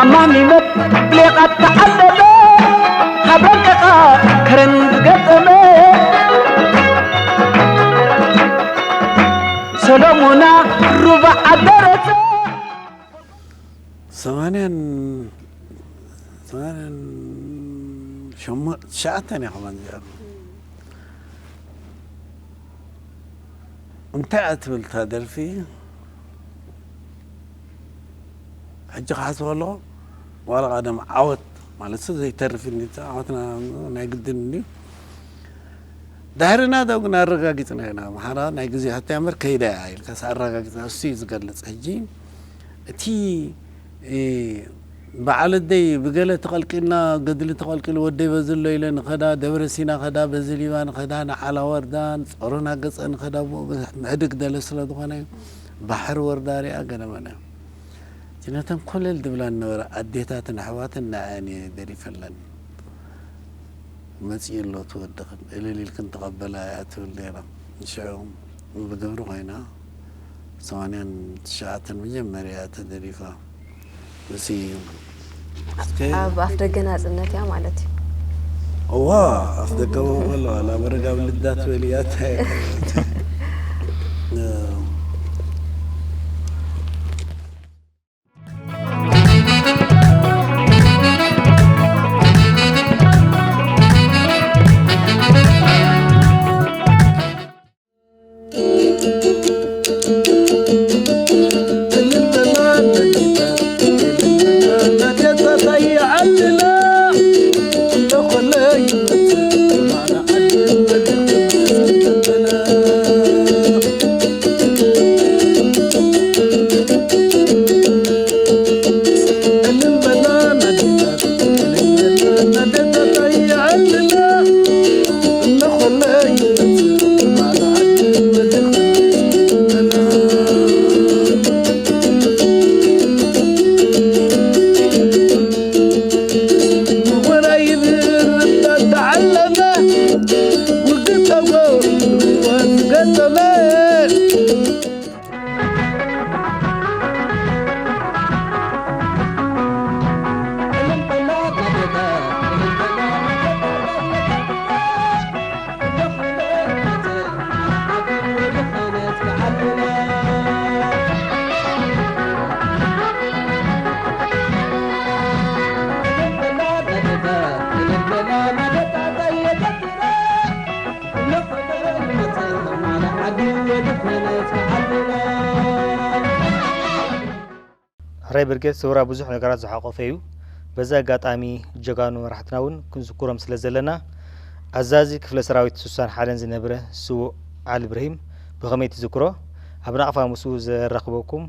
ኣማሚመት ብሌቓት ተዓለለ ሃብረቀቓ ከረን ዝገጠመ ሰሎሞና ሩባ ኣደረሰ ሰማንያን ሰማንያን ሸሞ ትሽዓተን እያ ከማን እዚኣ እንታይ እያ ትብል እታ ደርፊ ሕጂ ክሓስቦ ኣለኹ ዋላ ቀደም ዓወት ማለት ሱ ዘይተርፍ እኒ ዓወትና ናይ ግድን እንድዩ ድሕሪ ናደው ግን ኣረጋጊፅና ኢና ምሓራ ናይ ግዜ ሕቶ እያ እምበር ከይዳ እያ ኢልካስ ኣረጋጊፅና እሱ እዩ ዝገልፅ ሕጂ እቲ በዓል ኣደይ ብገለ ተቐልቂልና ገድሊ ተቐልቂሉ ወደይ በዚ ኣሎ ኢለ ንኸዳ ደብረ ሲና ኸዳ በዚ ሊባ ንኸዳ ንዓላ ወርዳ ንፀሮና ገፀ ንኸዳ ብኡ ምሕድግ ደለ ስለ ዝኾነ ባሕሪ ወርዳ ሪኣ ገለመለ እቲ ነተን ኮለል ድብላ ነበረ ኣዴታትን ኣሕዋትን ንዓን እየ ደሪፈለን መፂኡ ኣሎ ትወድኽን እልል ኢልክን ተቐበላ እያ ትብል ነይራ ንሽዑ ብግብሪ ኮይና ሰማንያን ትሽዓተን መጀመርያ ተደሪፋ። እዚ እስከ ኣብ ኣፍ ደገ ናጽነት እያ ማለት እዩ። እዋ ኣፍ ደገ ከሎ ኣላ መረጋብ ልዳት በል እያ እንታይ ሕራይ ብርጌድ ሰውራ ብዙሕ ነገራት ዝሓቖፈ እዩ። በዚ ኣጋጣሚ ጀጋኑ መራሕትና እውን ክንዝክሮም ስለ ዘለና፣ ኣዛዚ ክፍለ ሰራዊት ስሳን ሓደን ዝነበረ ስዉእ ዓሊ ብርሂም ብኸመይ ትዝክሮ? ኣብ ናቕፋ ምስኡ ዘራኽበኩም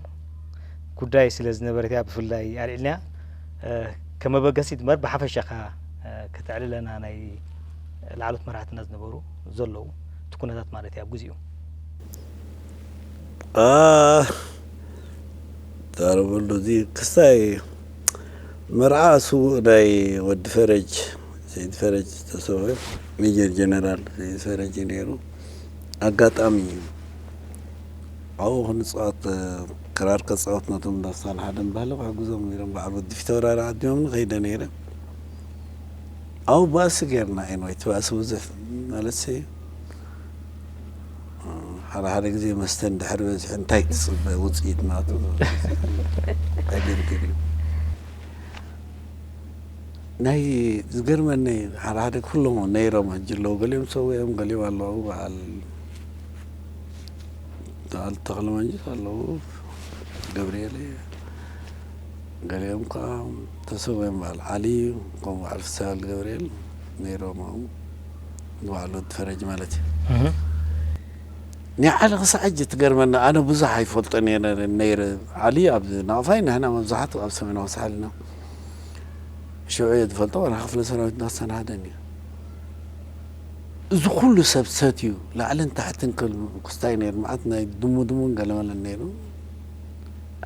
ጉዳይ ስለ ዝነበረት እያ ብፍላይ ኣልዒልናያ። እ፣ ከም መበገሲት እምበር ብሓፈሻ ከኣ፣ እ፣ ከተዕልለና ናይ ላዕሎት መራሕትና ዝነበሩ ዘለዉ እቲ ኩነታት ማለት እዩ ኣብ ግዜኡ። ኣ፣ ተረበሉ እዚ ክስታይ መርዓ ስዉእ ናይ ወዲ ፈረጅ፣ ሰይድ ፈረጅ ዝተሰወ ሜጀር ጀነራል ሰይድ ፈረጅ እዩ ነይሩ። ኣጋጣሚ እዩ ኣብኡ ክንፃወት፣ ክራር ከፃወት ነቶም ዳሳን ሓደን ባህሊ ክሕግዞም ኢሎም በዓል ወዲ ፊተውራሪ ዓዲሞም ንኸይደ ነይረ። ኣብኡ ባእሲ ጌርና። ኤንወይ እቲ ባእሲ ብዙሕ ማለት ሓደ ሓደ ግዜ መስተ እንድሕር በዚሑ እንታይ ትፅበ ውፅኢት ናቱ ኣገርግር እዩ። ናይ ዝገርመኒ ሓደ ሓደ ኩሎም ነይሮም ሕጂ ኣለዉ፣ ገሊኦም ሰዊኦም፣ ገሊኦም ኣለዉ። በዓል በዓል ተኽለመንጅስ ኣለዉ፣ ገብርኤል፣ ገሊኦም ከዓ ተሰዊኦም፣ በዓል ዓሊ፣ ከምኡ በዓል ፍስሃ ገብርኤል ነይሮም ኣብኡ፣ ንበዓል ወዲ ፈረጅ ማለት እዩ። ናይ ዓሊ ክሳዕ ሕጂ ትገርመኒ፣ ኣነ ብዙሕ ኣይፈልጦን እየ ነይረ። ዓሊ ኣብ ናቕፋይ ንሕና መብዛሕትኡ ኣብ ሰሜናዊ ሳሕል ኢና። ሽዑ እየ ዝፈልጦ፣ ዋላ ክፍለ ሰራዊት እንዳስተናሃደን እዩ። እዚ ኩሉ ሰብ ሰትዩ ላዕልን ታሕትን ክል-፣ ክስታይ ነይሩ፣ መዓት ናይ ድሙ ድሙን ገለመለን ነይሩ።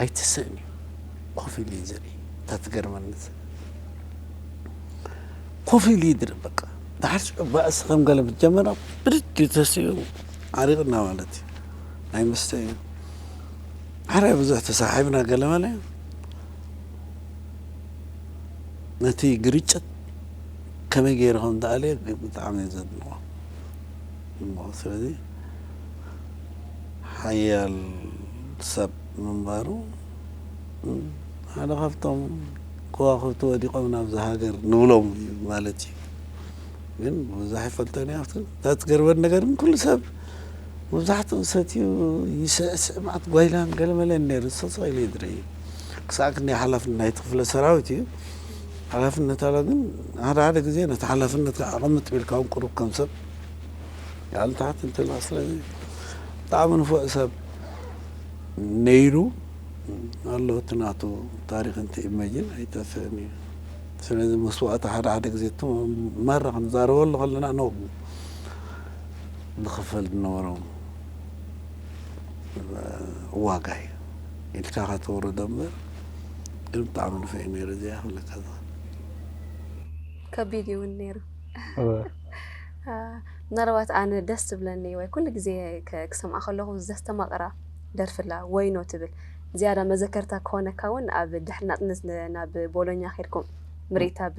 ኣይትስእን እዩ። ኮፍ ኢሉ እዩ ዝርኢ። እታ ትገርመኒ፣ ኮፍ ኢሉ ይድሪ በቃ። ድሓር ሽዑ ባእሲ ከም ገለ ምስ ጀመረ ብድድ እዩ ተሲኡ፣ ዓሪቕና ማለት እዩ። ናይ መስተ እዩ። ሓራይ ብዙሕ ተሳሒብና ገለመለ። ነቲ ግርጭት ከመይ ገይሩ ከም ዝኣለየ ብጣዕሚ እየ ዘድንቖ። እሞ ስለዚ ሓያል ሰብ ምንባሩ፣ ሓደ ካብቶም ከዋኽብቲ ወዲቖም ናብዛ ሃገር ንብሎም እዩ ማለት እዩ። ግን ብዙሕ ኣይፈልጦን እየ። ኣብቲ እታ ትገርመኒ ነገር ግን ኩሉ ሰብ መብዛሕትኡ ሰትዩ ይስዕስዕ፣ መዓት ጓይላን ገለመለን ነይሩ። ሰቕ ኢሉ ይድርኢ። ክሳዕ ክንደይ ሓላፍነት ናይቲ ክፍለ ሰራዊት እዩ። ሓላፍነት ኣሎ፣ ግን ሓደ ሓደ ግዜ ነቲ ሓላፍነት ከዓ ኣቐምጥ ቢልካ እውን ቁሩብ ከም ሰብ ልዕሊ ታሕቲ እንትብልካ፣ ስለዚ ብጣዕሚ ንፉዕ ሰብ ነይሩ ኣሎ። እቲ ናቱ ታሪክ እንተ ኢመጅን ኣይጠፍእን እዩ። ስለዚ መስዋእቲ ሓደ ሓደ ግዜ እቶም ማራ ክንዛረበሉ ከለና ኖ ዝኽፈል ዝነበሮም ዋጋ እዩ ኢልካ ከተውርዶ እምበር፣ ግን ብጣዕሚ ንፉዕ እዩ ነይሩ። እዚኣ ክብለካ ዝኽእል። ከቢድ እዩ እውን ነይሩ። አ፣ ምናልባት ኣነ ደስ ዝብለኒ ወይ ኩሉ ግዜ ከ-፣ ክሰምዓ ከለኹ ዘስተማቕራ ደርፊ ኣላ፣ ወይኖ ትብል። ዝያዳ መዘከርታ ክኾነካ እውን ኣብ ድሕሪ ናጽነት ን-፣ ናብ ቦሎኛ ከይድኩም ምርኢት ኣብ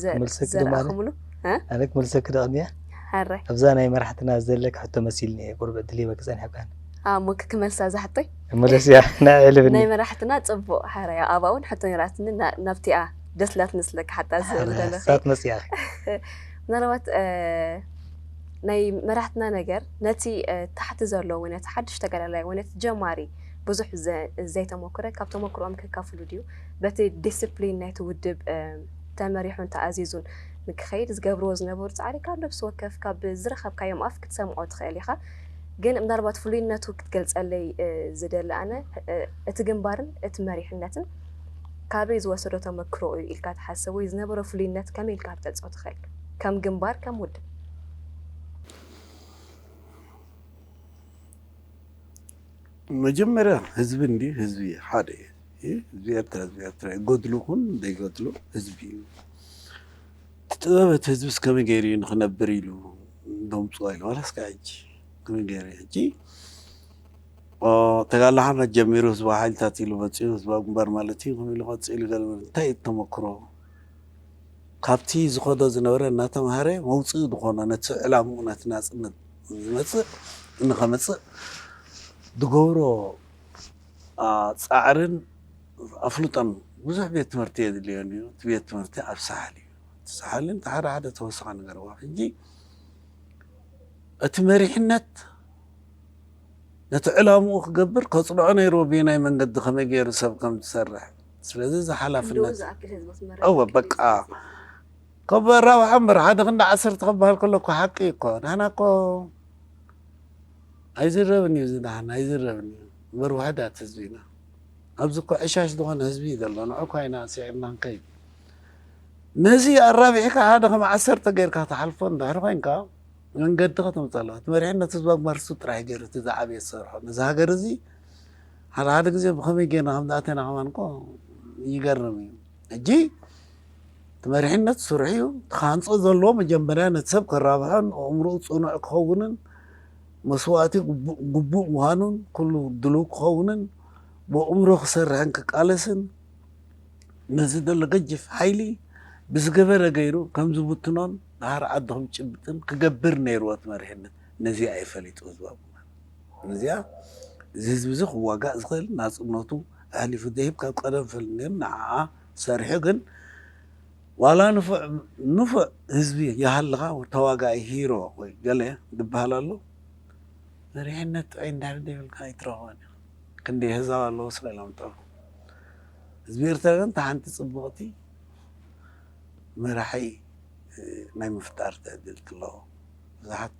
ዘ-፣ ክመልሰኪ ዶ ማለት? ዘርኣኹምሉ። እ? ኣነ ክመልሰኪ ዶ ቅድሚያ? ሓራይ። ኣብዛ ናይ መራሕትና ዘለካ ሕቶ መሲልኒ እየ፣ ቁሩብ ዕድል ሂበ ክጸንሕ ኣብካን። ኣ፣ እሞ ክመልሳ እዛ ሕቶይ? መለስያ፣ ንዓ የዕልብኒ። ናይ መራሕትና ጽቡቕ፣ ሓራይ። ኣብኣ እውን ሕቶ ነይራትኒ፣ ና-፣ ናብቲኣ ደስ ኢላትኒ ስለካ ሓታ ዝ-፣ ሓራይ፣ ዝደለኺ። ሳት መጽያ። ምናልባት፣ እ፣ ናይ መራሕትና ነገር ነቲ፣ እ፣ ታሕቲ ዘሎ ወይ ነቲ ሓድሽ ተጋዳላይ ወይ ነቲ ጀማሪ ብዙሕ ዘ-፣ ዘይተሞክረ ካብ ተሞክሮኦም ከካፍሉ ድዩ? በቲ ዲስፕሊን ናይቲ ውድብ፣ እ፣ ተመሪሑን ተኣዚዙን ንክኸይድ ዝገብርዎ ዝነበሩ ጻዕሪ ካብ ነብሲ ወከፍ ካብ ዝረኸብካዮም ኣፍ ክትሰምዖ ትኽእል ኢኻ። ግን ምናልባት ፍሉይነቱ ክትገልጸለይ፣ እ፣ ዝደሊ ኣነ፣ እ፣ እቲ ግንባርን እቲ መሪሕነትን ካበይ ዝወሰዶ ተመክሮ እዩ ኢልካ ትሓስብ ወይ ዝነበሮ ፍሉይነት ከመይ ኢልካ ክትገልጾ ትኽእል? ከም ግንባር፣ ከም ውድብ? መጀመርያ ህዝቢ እንዲ ህዝቢ ሓደ እዩ። ህዝቢ ኤርትራ፣ ህዝቢ ኤርትራ እዩ። ገድሉ ኩን ዘይገድሉ ህዝቢ እዩ። እቲ ጥበብ እቲ ህዝቢ ከመይ ገይሩ እዩ ንኽነብር ኢሉ ደምፅዋ ኢሉ ዋላ እስከ ሕጂ ከመይ ገይሩ እዩ? ሕጂ፣ ኦ፣ ተጋድሎ ሓርነት ጀሚሩ ህዝባዊ ሓይልታት ኢሉ መፂኡ፣ ህዝባዊ ግንባር ማለት እዩ፣ ከምኡ ኢሉ ቀፂሉ ገለ እንታይ እዩ ተመክሮ? ካብቲ ዝኸዶ ዝነበረ እናተምሃረ መውፅኢ ዝኾኖ ነቲ ዕላምኡ ነቲ ናፅነት ዝመፅእ ንኸመፅእ ዝገብሮ፣ አ፣ ፃዕርን ኣፍልጦን ብዙሕ ቤት ትምህርቲ የድልዮን እዩ። እቲ ቤት ትምህርቲ ኣብ ሳሕል እዩ። እቲ ሳሕልን እቲ ሓደ ሓደ ተወሳኺ ነገር እዋ። ሕጂ እቲ መሪሕነት ነቲ ዕላምኡ ክገብር ከፅንዖ ነይርዎ፣ ብየናይ መንገዲ ከመይ ገይሩ ሰብ ከም ዝሰርሕ። ስለዚ እዚ ሓላፍነት ዝኣክል ህዝቢ ኣስመራ እወ በቃ ካብ ኣራብሓ እምበር ሓደ ክንዲ ዓሰርተ ክበሃል ከሎ እኮ ሓቂ እኮ ንሕና እኮ ኣይዝረብን እዩ እዚ ንሕና ኣይዝረብን እዩ እምበር ውሕዳት ህዝቢ ኢና ኣብዚ እኮ ዕሻሽ ዝኾነ ህዝቢ እዩ ዘሎ ንዑ እኳ ኢና ስዒርና ንከይድ ነዚ ኣራቢሕካ ሓደ ከም ዓሰርተ ጌርካ ትሓልፎ እንድሕር ኮይንካ መንገዲ ከተምፀሎ እቲ መሪሕነት ህዝባዊ ግንባር እሱ ጥራሕ ገይሩ እቲ ዝዓበየ ዝሰርሖ ነዚ ሃገር እዚ ሓደ ሓደ ግዜ ብኸመይ ጌርና ከም ዝኣተና ከማን እኮ ይገርም እዩ ሕጂ እቲ መሪሕነት ስርሑ እዩ እቲ ክሃንፆ ዘለዎ መጀመርያ ነቲ ሰብ ከራብሖን ኣእምሮኡ ፅኑዕ ክኸውንን መስዋእቲ ግቡእ ምዃኑን ኩሉ ድሉው ክኸውንን ብኣእምሮ ክሰርሕን ክቃለስን ነዚ ዘሎ ገጅፍ ሓይሊ ብዝገበረ ገይሩ ከም ዝብትኖን ድሓር ዓዲ ከም ዝጭብጥን ክገብር ነይርዎ እቲ መሪሕነት ነዚኣ እዩ ፈሊጡ ህዝባዊ ግንባር ነዚኣ እዚ ህዝቢ እዚ ክዋጋእ ዝኽእል ናፅነቱ ኣሕሊፉ ዘይህብ ካብ ቀደም ፈሊጡ ነይሩ ንዓኣ ሰሪሑ ግን ዋላ ንፉዕ ንፉዕ ህዝቢ ይሃልኻ ተዋጋኢ ሂሮ ወይ ገለ ዝበሃል ኣሎ መሪሕነት ጥዑይ እንድሕር ዘይብልካ ኣይትረኽቦን ኢኻ ክንደይ ኣህዛብ ኣለዎ ስቕ ኢሎም ዝጠፍኡ ህዝቢ ኤርትራ ግን እታ ሓንቲ ፅብቕቲ መራሒ ናይ ምፍጣር ትዕድልቲ ኣለዎ ብዙሓት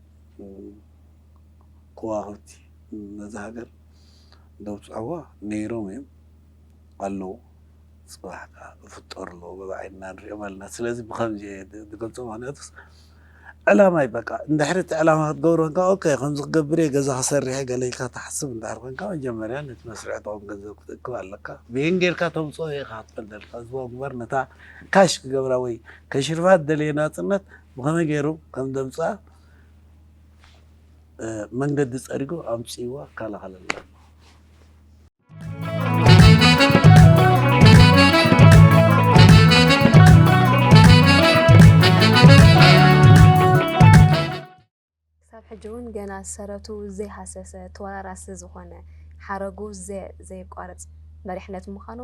ከዋኽብቲ ነዛ ሃገር ዘውፅዕዋ ነይሮም እዮም ኣለዉ ፅባሕ ከዓ ይፍጠሩ ኣለዉ ብብዓይንና ንሪኦም ኣለና ስለዚ ብከምዚ እየ ዝገልፆ ምክንያቱስ ዕላማ እዩ በቃ እንድሕሪ እቲ ዕላማ ክትገብሮ እንካ ኦኬ ከምዚ ክገብር እየ ገዛ ክሰርሕ እየ ገለ ኢልካ ትሓስብ እንድሕር ኮንካ መጀመርያ ነቲ መስርሒ ትኸውን ገንዘብ ክትእክብ ኣለካ ብየን ጌርካ ተምፅኦ ኢኻ ክትፈልጥ ኣለካ ህዝባዊ ግበር ነታ ካሽ ክገብራ ወይ ከሽርፋ ዝደለየ ናፅነት ብኸመይ ገይሩ ከም ዘምፅኣ መንገዲ ፀሪጉ ኣምፅእዋ ይከላኸለልና ኣሎ። ክሳብ ሕጂ እውን ገና ሰረቱ ዘይሃሰሰ ተወራራሲ ዝኾነ ሓረጉ ዘየቋርፅ መሪሕነት ምዃኑ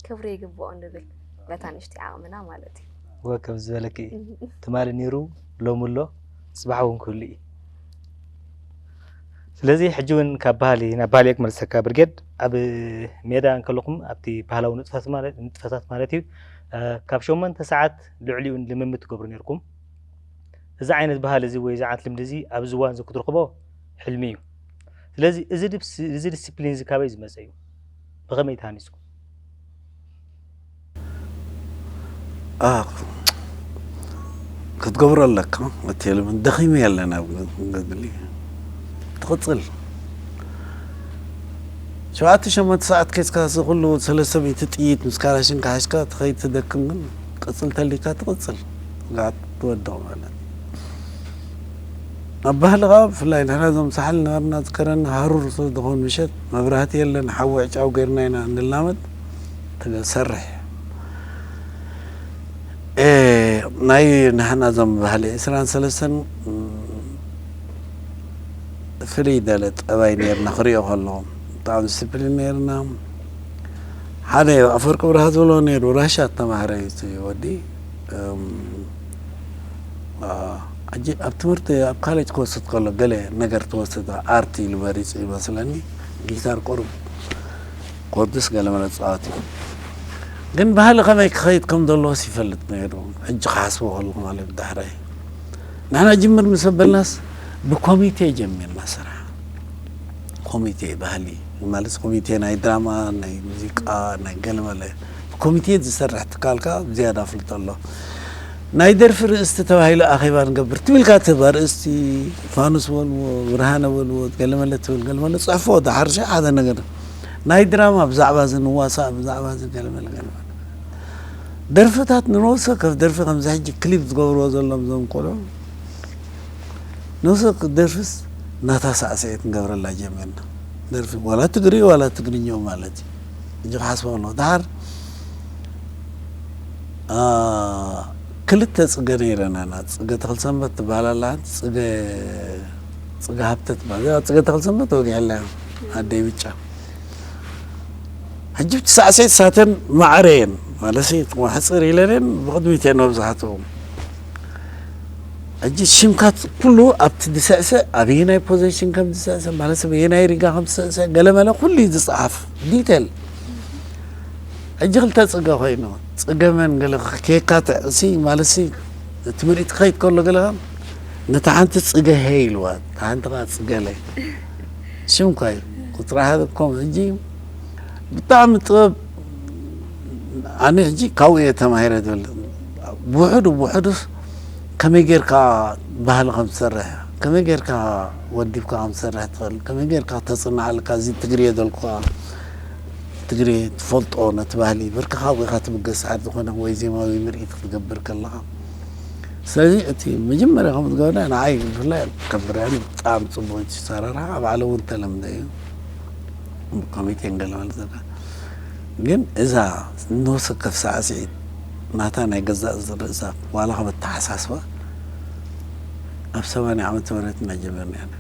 ክብሪ ይግብኦ ንብል በታ ንእሽተይ ዓቕምና ማለት እዩ። እወ ከምዚ ዝበለኪ ትማሊ ነይሩ ሎሚ ኣሎ ፅባሕ እውን ክህሉ እዩ። ስለዚ ሕጂ እውን ካብ ባህሊ ናብ ባህሊ እየ ክመልሰካ ብርጌድ ኣብ ሜዳ እንከለኹም ኣብቲ ባህላዊ ንጥፈታት ማለት እዩ ካብ ሸሞንተ ሰዓት ልዕሊኡ ልምምድ ትገብሩ ነርኩም እዚ ዓይነት ባህሊ እዚ ወይ እዚ ዓይነት ልምዲ እዚ ኣብዚ እዋን እዚ ክትረኽቦ ሕልሚ እዩ። ስለዚ እዚ ዲስፕሊን እዚ ካበይ ዝመፀ እዩ? ብኸመይ ተሃኒፅኩም? ክትገብሮ ኣለካ እቲ ልምዲ ደኺመ ኣለና ገድሊ ትቕፅል ሸውዓተ ሸሞንተ ሰዓት ኬድካ እዚ ኩሉ ሰለስተ ሚእቲ ጥይት ምስ ካላሽንካ ሒዝካ ትኸይድ ትደክም ግን ቅፅል ተሊካ ትቕፅል ትወድቕ ማለት ኣብ ባህሊ ከዓ ብፍላይ ንሕና እዞም ሳሕል ነበርና ዝከረኒ ሃሩር ስለዝኾን ምሸት መብራህቲ የለን ሓዊ ዕጫው ገይርና ኢና እንላመድ ትሰርሕ ናይ ንሕና እዞም ባህሊ ዕስራን ሰለስተን ፍልይ ደለ ጠባይ ነርና ክሪኦ ከለኹ ብጣዕሚ ዲስፕሊን ነርና ሓደ ኣፈወርቂ ብርሃ ዝበሎ ነይሩ ራሻ ተማሃረ እዩ እቲ ወዲ ሕጂ ኣብ ትምህርቲ ኣብ ካሌጅ ክወስድ ከሎ ገለ ነገር ትወስድ ኣርት ኢሉ መሪፁ ይመስለኒ ጊታር ቁሩብ ኮርድስ ገለ መለ ዝፃወት እዩ ግን ባህሊ ከመይ ክኸይድ ከም ዘለዎስ ይፈልጥ ነይሩ ሕጂ ክሓስቦ ከለኹ ማለት ዳሕራይ ንሕና ጅምር ምስ ኣበልናስ ብኮሚቴ ጀሚርና ስራሕ ኮሚቴ ባህሊ ማለት ኮሚቴ ናይ ድራማ ናይ ሙዚቃ ናይ ገለመለ ብኮሚቴ ዝሰርሕ ትካል ከዓ ዝያዳ ኣፍልጦ ኣሎ ናይ ደርፊ ርእስቲ ተባሂሉ ኣኼባ ንገብር ትብል ኢልካ ትህብ ኣርእስቲ ፋኑስ በልዎ ብርሃነ በልዎ ገለመለ ትብል ገለመለ ፅሕፎ ድሓር ሓደ ነገር ናይ ድራማ ብዛዕባ እዚ ንዋሳእ ብዛዕባ እዚ ገለመለ ገለመለ ደርፍታት ንነብሲ ወከፍ ደርፊ ከምዚ ሕጂ ክሊፕ ዝገብርዎ ዘሎም እዞም ቆልዑ ነብሲ ወከፍ ደርፍስ ናታ ሳዕስዒት ክንገብረላ ጀሚርና ደርፊ ዋላ ትግርዩ ዋላ ትግርኛኡ ማለት እዩ ሕጂ ክሓስቦ ከለኹ ደሓር ክልተ ፅገ ነይረና ኢና ፅገ ተኽልሰንበት ትበሃል ኣላ ሓንቲ ፅገ ፅገ ሃብተ ትበሃል እዚኣ ፅገ ተኽልሰንበት ወጊዐላ ኣደይ ብጫ ሕጂ ብቲ ሳዕስዒት ሳተን ማዕረ እየን ማለሲ ሕፅር ኢለን እየን ብቕድሚት እየን መብዛሕትኡ ሕጂ ሽምካ ኩሉ ኣብቲ ዝስዕስዕ ኣበየናይ ፖዚሽን ከም ዝስዕስዕ ማለት ኣበየናይ ሪጋ ከም ዝስዕስዕ ገለመለ ኩሉ እዩ ዝፀሓፍ ዲቴል ሕጂ ክልተ ጽገ ኮይኑ፣ ጽገ መን ገለ ከየካትዕ ሲ ማለት ሲ፣ እቲ ምርኢት ክኸይድ ከሎ ገለ ነታ ሓንቲ ጽገ ሄ ኢልዋ፣ እታ ሓንቲ ከኣ ጽገ ለ። ሽም እኳ እዩ። ቁጽሪ ሓደ ኮም ሕጂ ብጣዕሚ ጥበብ፣ ኣነ ሕጂ ካብኡ እየ ተማሂረ ዝብል። ብውሕዱ ብውሕዱስ ከመይ ጌርካ ባህሊ ከም ትሰርሕ፣ ከመይ ጌርካ ወዲብካ ከም ትሰርሕ ትኽእል፣ ከመይ ጌርካ ተጽንዓልካ፣ እዚ ትግርየ ዘልኩኻ ትግርየ ትፈልጦ፣ ነቲ ባህሊ ብርክኻ ኢኻ ትብገስ፣ ሓደ ዝኾነ ወይ ዜማዊ ምርኢት ክትገብር ከለኻ። ስለዚ እቲ መጀመርያ ከም ዝገበረ ንዓይ ብፍላይ ከብረኒ ብጣዕሚ ጽቡቕ እቲ ኣሰራርሓ፣ ኣብ ዓለም እውን ተለምደ እዩ። ብኮሚቴን ገለ ማለት ዘለ። ግን እዛ ንነፍሲ ወከፍ ሳዕስዒት ናታ ናይ ገዛእ ርእሳ ዋላ ከም ኣተሓሳስባ ኣብ ሰማንያ ዓመተ ምህረት ኢና ጀመርና ኢና።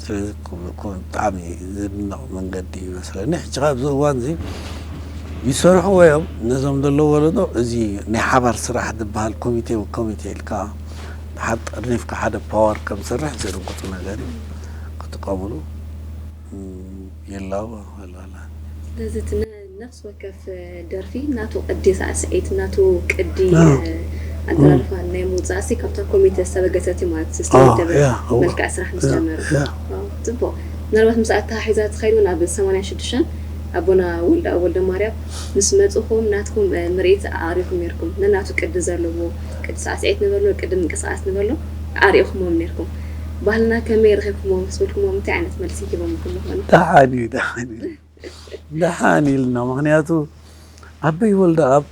ስለዚ ኮ-፣ ኮ-፣ ብጣዕሚ ዝድነቕ መንገዲ እዩ መስለኒ። ሕጂ ኣብዚ እዋን እዚ ይሰርሕዎ እዮም ነዞም ዘለዉ ወለዶ። እዚ ናይ ሓባር ስራሕ ዝበሃል ኮሚቴ ኮሚቴ ኢልካ ሓደ ጠርኒፍካ ሓደ ፓወር ከም ዝሰርሕ ዘደንግጹ ነገር እዩ። ክጥቀምሉ፣ እም፣ የላው ወላላ። ስለዚ እቲ ነ-፣ ነፍሲ ወከፍ ደርፊ ናቱ ቅዲ ሳዕስዒት፣ ናቱ ቅዲ፣ ኣዎ። እ፣ ኣደራርፋ ናይ ምውጻእሲ ካብታ ኮሚቴ ዝተበገሰት እዩ ማለት እዩ። ኣዎ፣ ዝተወደበ ያ፣ እወ። መልክዕ ስራሕ ምስ ያ፣ ጀመረ። ያ። ኣዎ፣ ጽቡቕ። ምናልባት ምስኣ ኣተሓሒዛ ትኸይድ እውን ኣብ ሰማንያ ሽዱሽተ ኣቦና ወልደ፣ ወልደ ማርያም ምስ መጹኹም ናትኩም፣ እ፣ ምርኢት ኣቕሪብኩም ነይርኩም። ነናቱ ቅዲ ዘለዎ፣ ቅዲ ሳዕስዒት ንበሎ፣ ቅዲ ምንቅስቓስ ንበሎ፣ ኣርኢኹሞም ነይርኩም። ባህልና ከመይ ረኺብኩሞ ምስ በልኩሞም እንታይ ዓይነት መልሲ ሂቦምኩም ይኾኑ? ደሓን እዩ፣ ደሓን እዩ። ደሓን ኢልና፣ ምኽንያቱ ኣበይ ወልደኣብ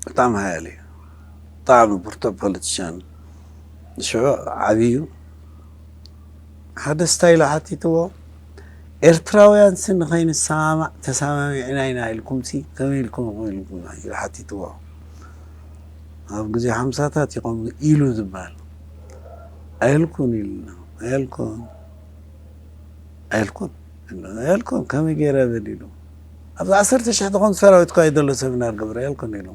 ብጣዕሚ ሃያል እዩ። ብጣዕሚ ብርቱዕ ፖለቲሻን። ሽዑ ዓብዩ ሓደ ስታይል ሓቲትዎ፣ ኤርትራውያን ሲ ንኸይንሰማማዕ ተሰማሚዕና ኢና ኢልኩም ሲ ከመይ ኢልኩም ኢኹም ኢልኩም ኢሉ ሓቲትዎ። ኣብ ግዜ ሓምሳታት ይኾን ኢሉ ዝበሃል። ኣየልኩን ኢልና፣ ኣየልኩን፣ ኣየልኩን፣ ኣየልኩን፣ ከመይ ገይረ በል ኢሉ። ኣብዚ ዓሰርተ ሽሕ ዝኾን ሰራዊት እኳ እዩ ዘሎ ሰሚናር ገብረ ኣየልኩን ኢሉ።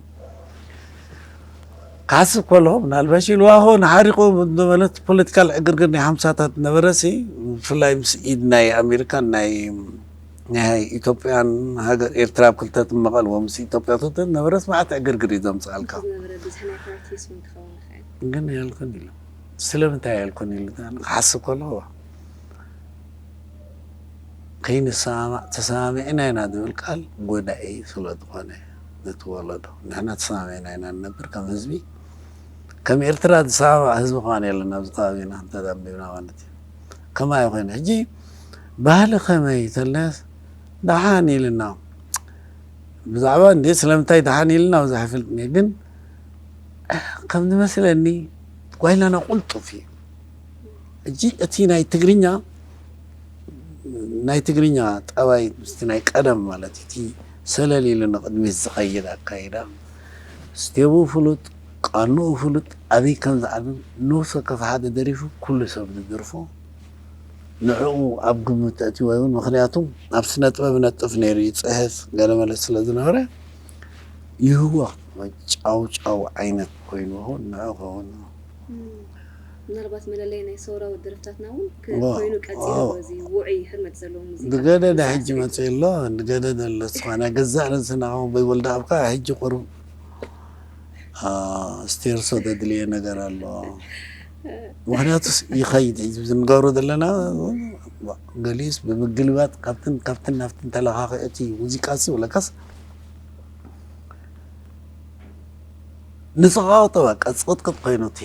ክሓስብ ከለኹ ምናልባሽ ኢልዋ ኾን ሓሪቑ ማለት ፖለቲካል ዕግርግር ናይ ሓምሳታት ነበረ ሲ፣ ብፍላይ ምስ ኢድ ናይ ኣሜሪካን ናይ፣ ናይ ኢትዮጵያን ሃገር ኤርትራ ኣብ ክልተ ትመቐል፣ ምስ ኢትዮጵያ ትተ ነበረስ መዓት ዕግርግር እዩ ዘምጽኣልካ። ዝነበረ ብዝሒ ናይ ፓርቲስ እውን ክኸውን ይኽእል። ግን ኣየልኩን ኢሉ። ስለምንታይ ኣየልኩን ኢሉ ክሓስብ ከለኹ፣ ከይንሰማማዕ ተሰማሚዕና ኢና ዝብል ቃል ጎዳኢ ስለ ዝኾነ ነቲ ወለዶ፣ ንሕና ተሰማሚዕና ኢና ንነብር ከም ህዝቢ። ከም ኤርትራ ዝሰማማዕ ህዝቢ ከማን የለን ኣብዚ ከባቢና እንተኣንቢብና ማለት እዩ። ከማይ ኮይኑ ሕጂ ባህሊ ከመይ ተለስ ደሓን ኢልና ብዛዕባ እንዴ ስለምንታይ ደሓን ኢልና ብዙሕ ኣይፈልጥን እየ፣ ግን ከም ዝመስለኒ ጓይላና ቁልጡፍ እዩ። ሕጂ እቲ ናይ ትግርኛ፣ ናይ ትግርኛ ጠባይ ምስቲ ናይ ቀደም ማለት እዩ። እቲ ሰለል ኢሉ ንቕድሚት ዝኸይድ ኣካይዳ፣ ስቴቡ ፍሉጥ፣ ቃንኡ ፍሉጥ፣ ኣበይ ከም ዝዓብን ንሱ ከፍ ሓደ ደሪፉ ኩሉ ሰብ ዝደርፎ ንዕኡ ኣብ ግምት ኣእትይዎ ይብል። ምኽንያቱ ኣብ ስነ ጥበብ ነጥፍ ነይሩ ይጽሕፍ ገለመለ ስለ ዝነበረ ይህዋ ጫው ጫው ዓይነት ኮይኑ ይኸውን ንዑ ክኸውን። እም፣ ምናልባት መለለይ ናይ ሰውራዊ ደርፍታትና እውን ክ-፣ ዋ፣ ኮይኑ ቀጺሉ ዋው። ኣሎ። እዚ ውዑይ ህርመት ዘለዎ ሙዚቃ ብገደደ ብዛዕባ ሕጂ ስሜት። መጽእ ኣሎ፣ ብገደደ ኣሎ። ዝኾነ ገዛእ ርእስና ኸም በይወልደ ኣብካ ሕጂ ቁሩብ፣ አ፣ ስቴርሶ ዘድልየ ነገር ኣሎ። ምኽንያቱስ ይኸይድ እዩ ዝንገሩ ዘለና፣ ገሊኡስ ብምግልባጥ ካብትን፣ ካብትን ናብትን ተለኻኺ እቲ ሙዚቃ ሲ፣ ወለካስ ንጽቃቕጦ በቃ ጽቕጥቅጥ ኮይኑ እቲ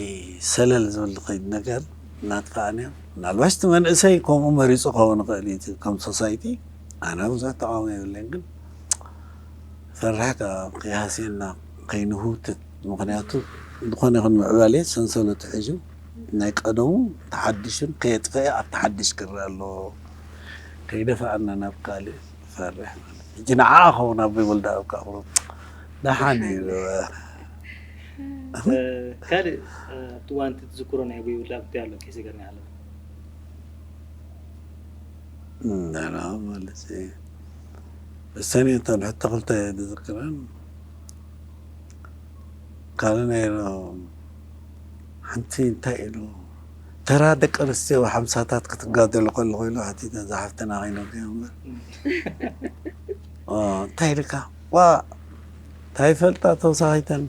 ሰለል ዝብል ዝኸይድ ነገር እናጥፋእና። ምናልባሽ እቲ መንእሰይ ከምኡ መሪጹ ክኸውን ይኽእል እዩ፣ እቲ ከም ሶሳይቲ ኣነ ብዙሕ ተቃውሞ የብለይን፣ ግን ፈራሕ ከ-፣ ከይሃስየና ከይንህውትት። ምኽንያቱ ዝኾነ ይኹን ምዕባለ ሰንሰለቱ ሒዙ ናይ ቀደሙ ተሓዲሹን ከየጥፈኤ ኣብቲ ሓድሽ ክረአ ኣለዎ። ከይደፍኣና ናብ ካልእ ፈርሕ ማለት እዩ። ሕጂ ንዓ ኸውን ኣቦይ ወልደ ኣብ ከቕርብ ደሓን እዩ። እ፣ ካልእ፣ እ፣ ኣብቲ እዋን እቲ ትዝክሮ ናይ ኣቦይ ወልደ ኣብ እንታይ ኣሎ ከይሰገርና ይሓለፈ? እንደና ማለት እዩ። እሰን እተን ሕቶ ክልተ ዝዝክረን ካልእ ነይሩ። ሓንቲ እንታይ ኢሉ? ተራ ደቂ ኣንስትዮ ሓምሳታት ክትጋደሉ ከለኹ ኢሉ ሓቲተ፣ እዛ ሓፍትና ከይነግርዮ እምበር። ኦ፣ እንታይ ኢልካ? ዋ፣ እንታይ ይፈልጣ ተወሳኺተን?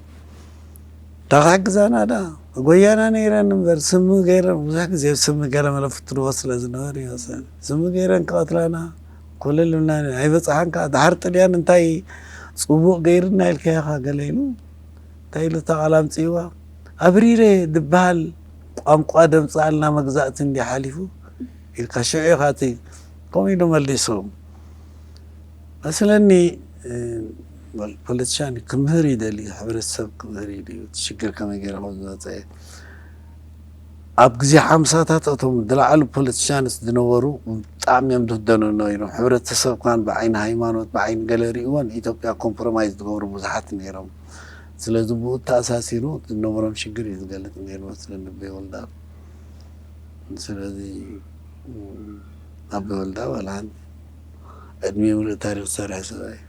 እንታይ ክሕግዛና ደኣ? ጎያና ነይረን እምበር፣ ስሚ ገይረን፣ ብዙሕ ግዜ ስሚ ገለ መለ ፍትንዎ ስለ ዝነበረ እዩ መሰለኒ። ስሚ ገይረን ክቐትላና፣ ኮለል ኢልና፣ ኣይበጽሓን ከኣ። ደሓር ጥልያን እንታይ ጽቡቕ ገይርና ኢልካ ኢኻ ገለ ኢሉ፣ እንታይ ኢሉ እታ ቃል ኣምጽእዋ? ኣብሪረ ድበሃል ቋንቋ ደምጽኣልና መግዛእቲ እንዲ ሓሊፉ ኢልካ ሽዑ ኢኻ እቲ ከምኡ ኢሉ መሊሱ። መስለኒ፣ እ፣ ፖለቲሻን ክምህር ይደሊ፣ ሕብረተሰብ ክምህር ይደሊ፣ እቲ ሽግር ከመይ ገይሩ ከም ዝመጸ። ኣብ ግዜ ሓምሳታት እቶም ዝለዓሉ ፖለቲሻንስ ዝነበሩ ብጣዕሚ እዮም ዝህደኑ ነይሮም። ሕብረተሰብ ካን ብዓይኒ ሃይማኖት፣ ብዓይኒ ገለ ሪእዎ ንኢትዮጵያ ኮምፕሮማይዝ ዝገብሩ ብዙሓት ነይሮም። ስለዚ ብኡ ተኣሳሲሩ ዝነበሮም ሽግር እዩ ዝገልጽ ነይሩ መስለኒ ኣቦይ ወልደኣብ። ስለዚ፣ ም፣ ኣቦይ ወልደኣብ ዋላ ሓንቲ ዕድሚኡ ምሉእ ታሪኽ ዝሰርሐ ሰብኣይ እዩ።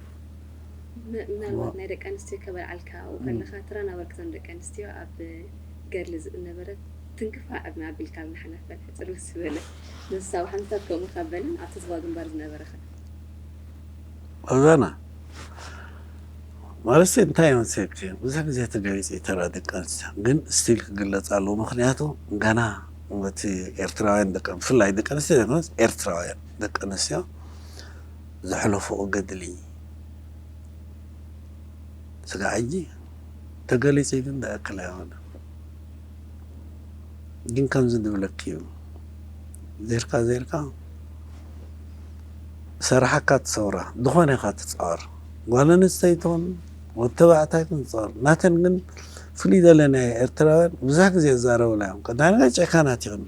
ም-፣ ምናልባት ናይ ደቂ ኣንስትዮ ከበልዓልካ ኣብኡ ከለኻ፣ ተራ ናበርክተን ደቂ ኣንስትዮ ኣብ ገድሊ ዝነበረ ትንክፍ ዕድመ ኣቢልካ ንሓና ፈል ሕጽር ምስ ዝበለ፣ ንሳ ኣብ ሓምሳታት ከምኡ ካብ በለን ኣብቲ ዞባ ግንባር ዝነበረ ኸ? ኣዛና፣ ማለት እንታይ መሰልኪ፣ ብዙሕ ግዜ ተገሊጹ እዩ ተራ ደቂ ኣንስትዮ፣ ግን ስቲል ክግለጽ ኣለዎ። ምኽንያቱ ገና እቲ ኤርትራውያን ደቂ፣ ብፍላይ ደቂ ኣንስትዮ ዘይኮነስ ኤርትራውያን ደቂ ኣንስትዮ ዘሕለፍኦ ገድሊ ስጋዕ ሕጂ ተገሊጹ ግን ዝኣክል ኣይኮነን። ግን ከምዚ ዝብለኪ እዩ፣ ዜርካ ዜርካ ሰራሓካ ትሰውራ፣ ዝኾነ ኢኻ ትጻወር። ጓል ኣንስተይቲ ትኹን ወዲ ተባዕታይ ይኹን ትጻወር። ናተን ግን ፍልይ ዝበለ ናይ ኤርትራውያን ብዙሕ ግዜ ዝዛረቡላ እዮም። ቀዳም ነገር ጨካናት ይኹን፣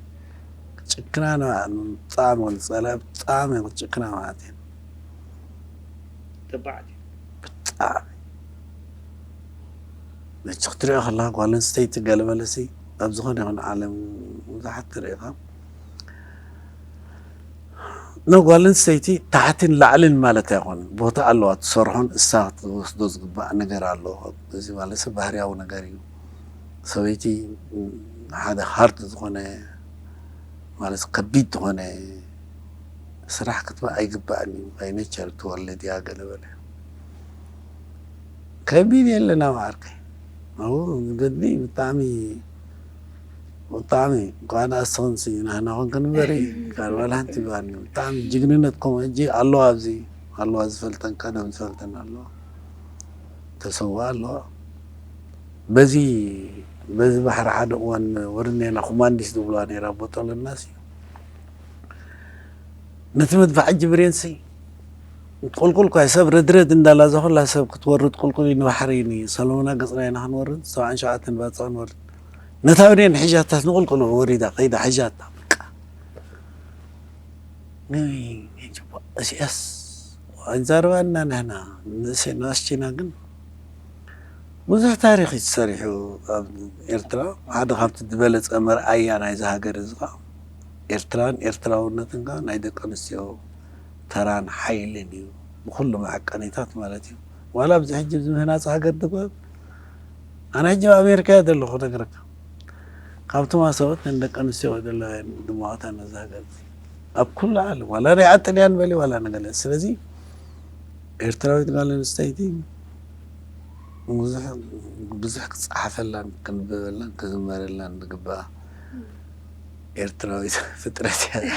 ጭክና ንባዕሉ ብጣዕሚ ክጸልኣ፣ ብጣዕሚ ክትጭክና ማለት እዩ። ተባዕት። ብጣዕሚ። መቸ ክትሪኦ ከለኻ ጓል ኣንስተይቲ ገለ መለሲ ኣብ ዝኾነ ይኹን ዓለም ብዙሓት ትርኢ ኢኻ። ን ጓል ኣንስተይቲ ታሕትን ላዕልን ማለት ኣይኮነን። ቦታ ኣለዋ፣ ትሰርሖን እሳ ክትወስዶ ዝግባእ ነገር ኣሎ። እዚ ማለት ሰብ ባህርያዊ ነገር እዩ። ሰበይቲ ሓደ ሃርድ ዝኾነ ማለት ከቢድ ዝኾነ ስራሕ ክትበ-፣ ኣይግባእን እዩ። ባይ ኔቸር ትወልድ እያ ገለ በለ። ከቢድ የለን ኣብ ዓርከይ። ኣብኡ ገድሊ ብጣዕሚ፣ ብጣዕሚ እንኳን ኣስኽንሲ ናህና ኮንክን እምበሪ፣ ካልእ ዋላ ሓንቲ ይበሃል። ብጣዕሚ ጅግንነት ከምኡ ሕጂ ኣለዋ፣ ኣብዚ ኣለዋ፣ ዝፈልጠን ቀደም ዝፈልጠን ኣለዋ። ተሰውኣ ኣለዋ። በዚ፣ በዚ ባሕሪ ሓደ እዋን ወርድ ኔላ ኮማንዲስ ዝብልዋ ነይራ፣ ቦጦለናሲ። ነቲ መድፍዓ እጂ ብሬንሲ ቁልቁል እኳ ሰብ ረድረድ እንዳላ፣ እዛ ኩላ ሰብ ክትወርድ ቁልቁል ንባሕሪ ንሰለሙና ገጽና ኢና ክንወርድ፣ ሰብዓን ሸውዓተን ባጽዕ ክንወርድ። ነታ ብሬን ሒዛታ ንቁልቁል ወሪዳ፣ ከይዳ ሒዛታ፣ በቃ። እዚኣስ ኣይዛረባና ንሕና፣ ንእሰይ ንኣሽቲና ግን ብዙሕ ታሪኽ እዩ ተሰሪሑ ኣብ ኤርትራ። ሓደ ካብቲ ዝበለጸ መርኣያ ናይዚ ሃገር እዚ ኸኣ ኤርትራን ኤርትራውነትን ከኣ ናይ ደቂ ኣንስትዮ ተራን ሓይልን እዩ፣ ብኹሉ መዐቀኒታት ማለት እዩ። ዋላ ኣብዚ ሕጂ ኣብዚ ምህናጽ ሃገር ድግበብ፣ ኣነ ሕጂ ኣብ ኣሜሪካ እየ ዘለኹ ነግረካ። ካብቶም ኣሰቦት ነን ደቂ ኣንስትዮ ዘለዋ እየን ድሙቓት ነዛ ሃገር። ኣብ ኩሉ ዓለም፣ ዋላ ሪኣ ጥልያን በሊ ዋላ ነገለ። ስለዚ ኤርትራዊት ጓል ኣንስተይቲ ብዙሕ፣ ብዙሕ ክጸሓፈላን ክንበበላን ክዝመረላን ዝግባኣ ኤርትራዊት ፍጥረት እያ።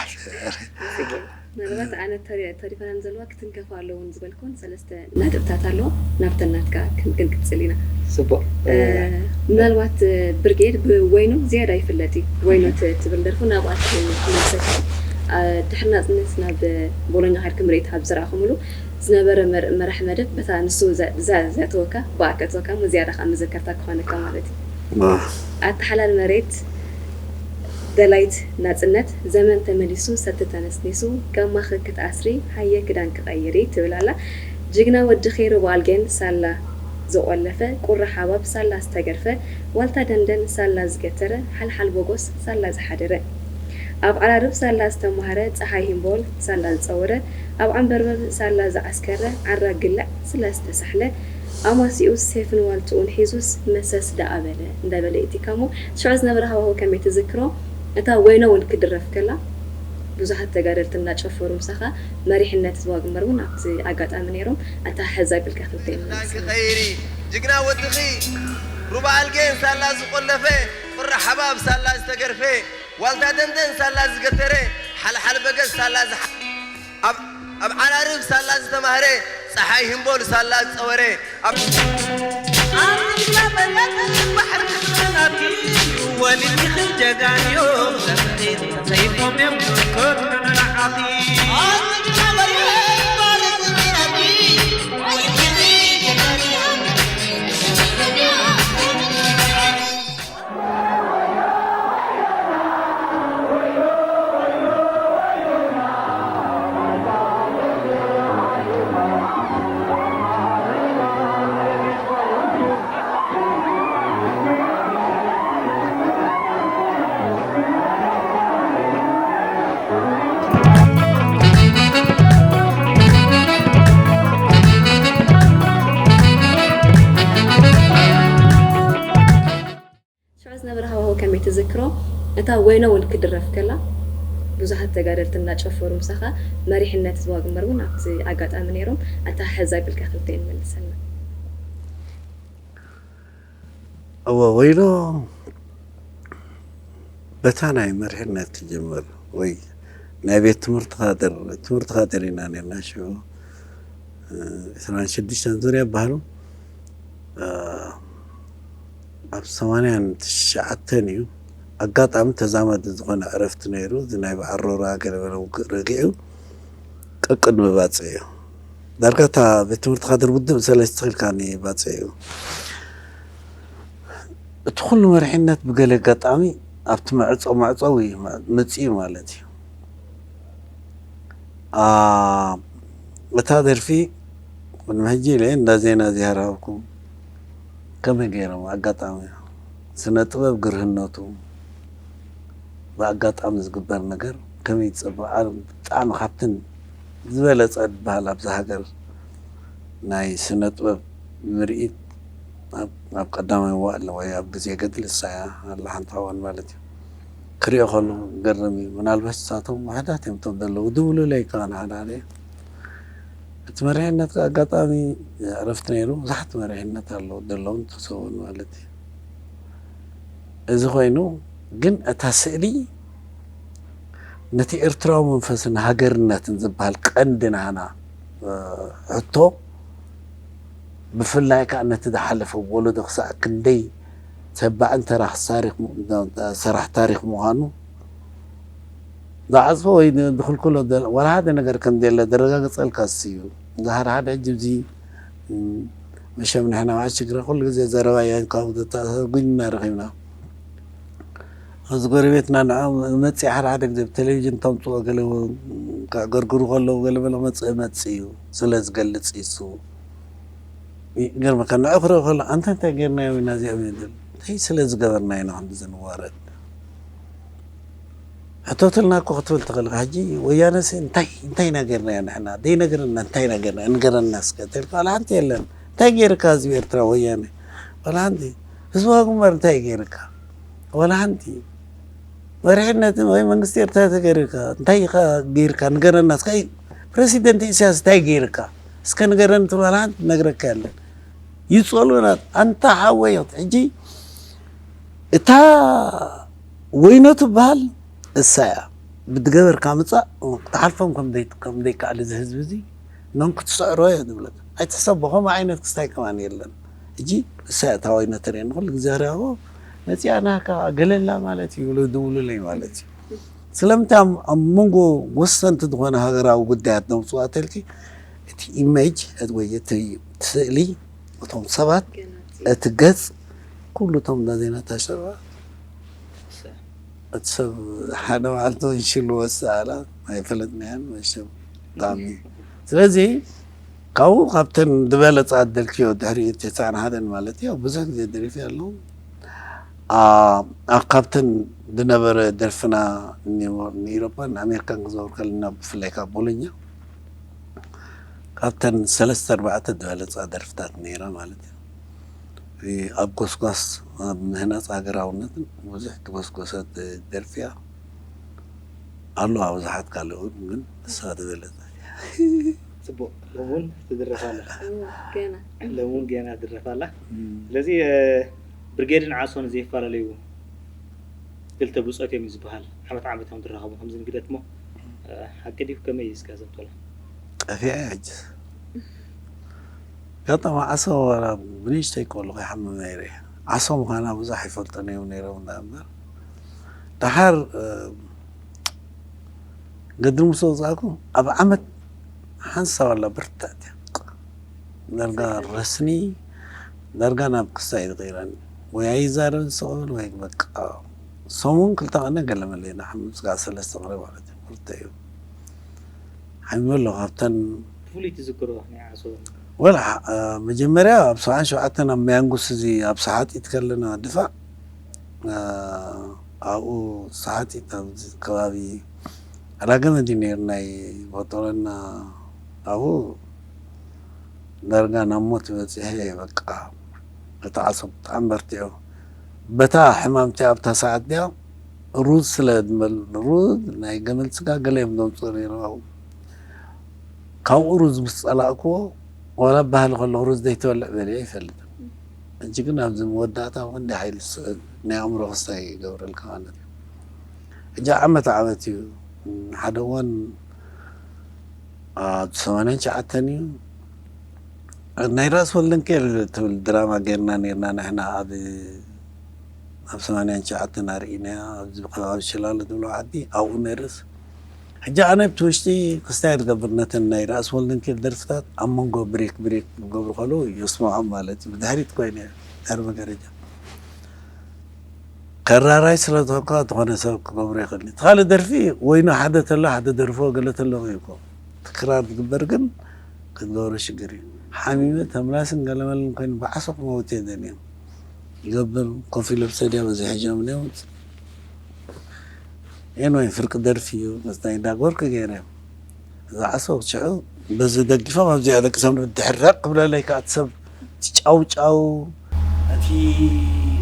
ጽቡቅ። ምናልባት ኣነ ተሪ-፣ ተሪፈናን ዘለዋ ክትንከፋ ኣለውን ዝበልኩን ሰለስተ ነጥብታት ኣለዋ። ናብተን ናትካ ክን-፣ ክንቅጽል ኢና። ጽቡቅ። እ፣ እ፣ ምናልባት፣ እ፣ ብርጌድ ብወይኑ ዝያዳ ይፍለጥ እዩ። ወይኑ ት-፣ ትብል ደርፉ ናብኣ ትመልሰካ። እ፣ ድሕሪ ናጽነት ናብ ቦሎኛ ከድኩም ርኢት ኣብ ዝረኣኹምሉ ዝነበረ መር-፣ መራሒ መደብ በታ ንሱ ዘ-፣ ዘ-፣ ዘእተወካ፣ ብኣ ከእተወካ እሞ ዝያዳ ከኣ መዘከርታ ክኾነካ ማለት እዩ። ኣዎ። ኣተሓላል መሬት ደላይት ናጽነት፣ ዘመን ተመሊሱ፣ ሰቲ ተነስኒሱ፣ ጋማኺ ክትኣስሪ፣ ሃየ ክዳንኪ ቀይሪ ትብል ኣላ። ጅግና ወዲ ኸይሩ ብኣልጌን ሳላ ዝቖለፈ፣ ቁሪ ሓባብ ሳላ ዝተገርፈ፣ ዋልታ ደንደን ሳላ ዝገተረ፣ ሓልሓል ቦጎስ ሳላ ዝሓደረ፣ ኣብ ዓራርብ ሳላ ዝተማህረ፣ ጸሓይ ሂምቦል ሳላ ዝጸወረ፣ ኣብ ዓንበርበር ሳላ ዝዓስከረ፣ ዓራ ግልዕ ስለ ዝተሳሕለ፣ ኣማሲኡ ሴፍን ዋልትኡን ሒዙስ መሰስ ደኣ በለ እንዳበለ ኢቲካ እሞ፣ ሽዑ ዝነበረ ሃዋህው ከመይ ትዝክሮ? እታ ወይኖ እውን ክድረፍ ከላ ብዙሓት ተጋደልቲ እናጨፈሩ ምሳኻ መሪሕነት ዞባ ግንባር እውን ኣብቲ ኣጋጣሚ ነይሮም። ኣተሓሕዛ ይብልካ ክልተ ይመልስ። ዳንኪ ኸይሪ ጅግና ወድኺ ሩባ ኣልጌን ሳላ ዝቆለፈ ቁራ ሓባብ ሳላ ዝተገርፈ ዋልታ ደንደን ሳላ ዝገተረ ሓልሓል በገዝ ሳላ ዝሓ ኣብ ኣብ ዓራርብ ሳላ ዝተማህረ ጸሓይ ህምቦል ሳላ ዝጸወረ ኣብ ኣንትላ መሬት ባሕሪ ክትበላቲ ወሊድኪ ጀጋንዮ ዘፍጢር ሰይፎም እዮም ዝኮኑ ንዓኺ ኣንትላ መሬት ባሕሪ ክትበላቲ ወሊድኪ ጀጋንዮ ሽዑ ዝነበረ ሃዋህው ከመይ ትዝክሮ? እታ ወይኖ እውን ክድረፍ ከላ ብዙሓት ተጋደልቲ እናጨፈሩ ምሳኻ መሪሕነት ዞባ ግንባር እውን ኣብቲ ኣጋጣሚ ነይሮም። ኣተሓሕዛ ይብልካ ክልተ ይመልሰልና። እወ ወይኖ በታ ናይ መሪሕነት ትጅምር ወይ ናይ ቤት ትምህርቲ ካድር ትምህርቲ ካድር ኢና ነርና ሽዑ ዕስራን ሽዱሽተን ዙርያ ይበሃሉ ኣብ ሰማንያን ትሽዓተን እዩ ኣጋጣሚ ተዛማዲ ዝኾነ ዕረፍቲ ነይሩ እዚ ናይ በዓል ሮራ ገለበለ ውግእ ረጊዑ ቀቅድሚ ባፅዕ እዩ ዳርጋ እታ ቤት ትምህርቲ ካድር ውድብ ሰለስተ ኢልካኒ ባፅዕ እዩ እቲ ኩሉ መሪሕነት ብገለ ኣጋጣሚ ኣብቲ መዕፆ መዕፀዊ መፅኡ ማለት እዩ። እታ ደርፊ ቅድሚ ሕጂ ኢለ እንዳ ዜና እዚኣ ረኸብኩ ከመይ ገይሮም ኣጋጣሚ ስነ ጥበብ ግርህነቱ ብኣጋጣሚ ዝግበር ነገር ከመይ ዝፀብቕ ኣነ ብጣዕሚ ካብትን ዝበለፀ ዝበሃል ኣብዛ ሃገር ናይ ስነ ጥበብ ምርኢት ኣብ ቀዳማይ መዋእል ወይ ኣብ ግዜ ገድሊ እሳ እያ ኣላ ሓንቲ እዋን ማለት እዩ ክሪኦ ከለኹ ገርም እዩ ምናልባት ንሳቶም ውሕዳት እዮም እቶም ዘለዉ ድውሉለይ ከዓ ንሓደ ሓደ እቲ መሪሕነት ከዓ ኣጋጣሚ ዕረፍቲ ነይሩ ብዙሓት መሪሕነት ኣለዉ ዘለዉን ተሰውን ማለት እዩ እዚ ኮይኑ ግን እታ ስእሊ ነቲ ኤርትራዊ መንፈስን ሃገርነትን ዝበሃል ቀንዲ ናህና ሕቶ ብፍላይ ከዓ ነቲ ዝሓለፈ ወለዶ ክሳዕ ክንደይ ተባዕን ተራኽ ሰራሕ ታሪክ ምዃኑ ዝዓፅፎ ወይ ዝኽልክሎ ዋላ ሓደ ነገር ከም ዘየለ ዘረጋግፀልካ እሱ እዩ። እዚ ሓደ ሓደ ሕጂ እዚ መሸም ንሕና በዓል ሽግረ ኩሉ ግዜ ዘረባ እያ ካብኡ ዘተኣሳሰር ጉድና ረኺብና። ኣብዚ ጎረቤትና ንዕኦም መፅእ ሓደ ሓደ ግዜ ብቴሌቪዥን ተምፅኦ ገለ ከዕገርግሩ ከለዉ ገለ በለ መፅእ መፅእ እዩ ስለ ዝገልፅ እዩ እሱ ይገርመካ ንዑ ክርኢ ከሎ ኣንታ እንታይ ጌርናዮም ኢና እዚኦም ይብል እንታይ ስለ ዝገበርና ኢና ክንዲ ዝንዋረድ ሕቶትልና እኮ ክትብል ትኽእል ኢኻ። ሕጂ ወያነሲ እንታይ እንታይ ኢና ጌርናዮ ንሕና? ዘይነግረና እንታይ ኢና ጌርናዮ? ንገረና እስከ እንተኢልካ ዋላ ሓንቲ የለን። እንታይ ጌርካ ህዝቢ ኤርትራ ወያነ? ዋላ ሓንቲ። ህዝባዊ ግንባር እንታይ ጌርካ? ዋላ ሓንቲ። መሪሕነት ወይ መንግስቲ ኤርትራ ተገይርካ እንታይ ኢኻ ጌርካ ንገረና እስከ። ፕረሲደንት ኢሳያስ እንታይ ጌርካ? እስከ ንገረኒ ትብል ዋላ ሓንቲ ትነግረካ የለን። ይጸልኡና ኣንታ ሓወይ ሕጂ እታ ወይኖ ትበሃል እሳ እያ ብትገበርካ ምፃእ ክትሓልፎም ከም ዘይከኣል እዚ ህዝቢ እዚ ኖም ክትስዕሮ እየ ዝብለካ ኣይትሕሰቦ ከምኡ ዓይነት ክስታይ ከማን የለን እጂ እሳ እያ እታ ወይኖ ተርእየኒ ኩሉ ግዜ ክሪኣዎ መፂኣ ናካ ገለላ ማለት እዩ ይብሉ ድውሉለይ ማለት እዩ ስለምንታይ ኣብ መንጎ ወሰንቲ ዝኾነ ሃገራዊ ጉዳያት ነምፅዋ ተልኪ እቲ ኢሜጅ ወይ እቲ ስእሊ እቶም ሰባት እቲ ገፅ ኩሉ እቶም ዳዜና ታሸባ እቲ ሰብ ሓደ መዓልቲ ይሽልዎ ዝሰኣላ ኣይፈለጥናያን መሸም ብጣዕሚ ስለዚ ካብኡ ካብተን ዝበለፃ ኣደልክዮ ድሕሪ ተስዓን ሓደን ማለት እዩ ብዙሕ ግዜ ደሪፊ ኣለዉ ኣብ ካብተን ዝነበረ ደርፍና ንኤሮፓን ኣሜሪካን ክዘውር ከለና ብፍላይ ካብ ቦሎኛ ካብተን ሰለስተ ኣርባዕተ ዝበለፃ ደርፍታት ነይራ ማለት እዩ ኣብ ጎስጓስ ኣብ ምህናፅ ሃገራውነትን ብዙሕ ተጎስጎሰት ደርፊያ ኣሎ። ኣብዝሓት ካልእ እውን ግን ንሳ ዝበለጸ ፅቡቅ። ሎሚ እውን ትድረፍ ኣላ። ገና ሎሚ እውን ገና ትድረፍ ኣላ። ስለዚ ብርጌድን ዓሶን ዘይፈላለዩ ክልተ ብፆት እዮም ዝበሃል። ዓመት ዓመት እዮም ዝራኸቡ ከምዚ ንግደት እሞ ሓቂ ድዩ? ከመይ እዩ እስከ ዘምቶላ? ጠፊዐ ሕጂ ኣጋጣሚ ዓሶ ዋላ ብንእሽተይ ከለኹ ይሓምም ነይረ። ዓሶ ምዃና ብዙሕ ኣይፈልጦን እዮም ነይሮም እንዳ እምበር፣ ደሓር ገድሪ ምስ ወፃእኩ ኣብ ዓመት ሓንሳብ ኣላ ብርትዕቲ ዳርጋ ረስኒ ዳርጋ ናብ ክስታይ ዝቕይረኒ። ወይ ኣይዛረብን ስቕ ብል ወይ በቃ ሰሙን ክልተ ቀነ ገለ መለ ኢና ሓምም ስጋዕ ሰለስተ ቅረ ማለት እዩ። ብርትዕ እዩ ሓሚመ ኣለኹ ካብተን ብፍሉይ ትዝክሮ ናይ ዓሶ? ወላ መጀመርያ ኣብ ሰብዓን ሸውዓተን ኣብ መያንጉስ እዚ ኣብ ሰሓጢት ከለና ድፋዕ ኣብኡ ሰሓጢት ኣብዚ ከባቢ ኣላገመ ድዩ ነይሩ ናይ ቦጦለና ኣብኡ ዳርጋ ናብ ሞት በፂሐ። በቃ እቲ ዓሶ ብጣዕሚ በርቲዑ በታ ሕማምቲ ኣብታ ሰዓት ዲያ ሩዝ ስለ ድመል ሩዝ ናይ ገመል ስጋ ገለ እዮም ዘምፅኡ ነይሮም ኣብኡ። ካብኡ ሩዝ ምስ ፀላእክዎ ዋላ ባህሊ ከለኹ ሩዝ ዘይትበልዕ በልየ ኣይፈልጥን። ሕጂ ግን ኣብዚ መወዳእታ እውን እንዲ ሓይሊ ዝስዕብ ናይ ኣእምሮ ክስታይ ይገብረልካ ማለት እዩ። ሕጂ ዓመት ዓመት እዩ ሓደ እዋን ኣብ ሰማንያን ትሽዓተን እዩ ናይ ራእሲ ወልደንኬል ትብል ድራማ ጌርና ነርና ንሕና ኣብ ኣብ ሰማንያን ትሽዓተን ኣርኢናያ ኣብዚ ከባቢ ሽላሎ ዝብሎ ዓዲ ኣብኡ ነርስ ሕጂ ኣነ ብቲ ውሽጢ ክስታይ ዝገብር ነተን ናይ ራእሲ ወልደንኬል ደርፍታት ኣብ መንጎ ብሬክ ብሬክ ዝገብሩ ከለዉ የስምዖም ማለት እዩ ብድሕሪት ኮይነ ድሕሪ መገረጃ ከራራይ ስለ ዝኾንካ ዝኾነ ሰብ ክገብሮ ይኽእል እቲ ካልእ ደርፊ ወይኑ ሓደ ተሎ ሓደ ደርፎ ገለ ተሎ ይኮ ክራር ዝግበር ግን ክትገብሮ ሽግር እዩ ሓሚመ ተምላስን ገለመልን ኮይኑ ብዓሶ ክመውት የደን እዮም ይገብር ኮፍ ኢለ ብሰድያ በዚ ሕጆም እዮም ኤንወይ ፍርቂ ደርፊ እዩ መስታይ እንዳግበርኩ ገይረ እዛ ዓሶ ሽዑ በዚ ደጊፎም ኣብዚኣ ደቂ ሰብ ድሕር ራቅ ክብለለይ ከዓ እቲ ሰብ እቲ ጫውጫው እቲ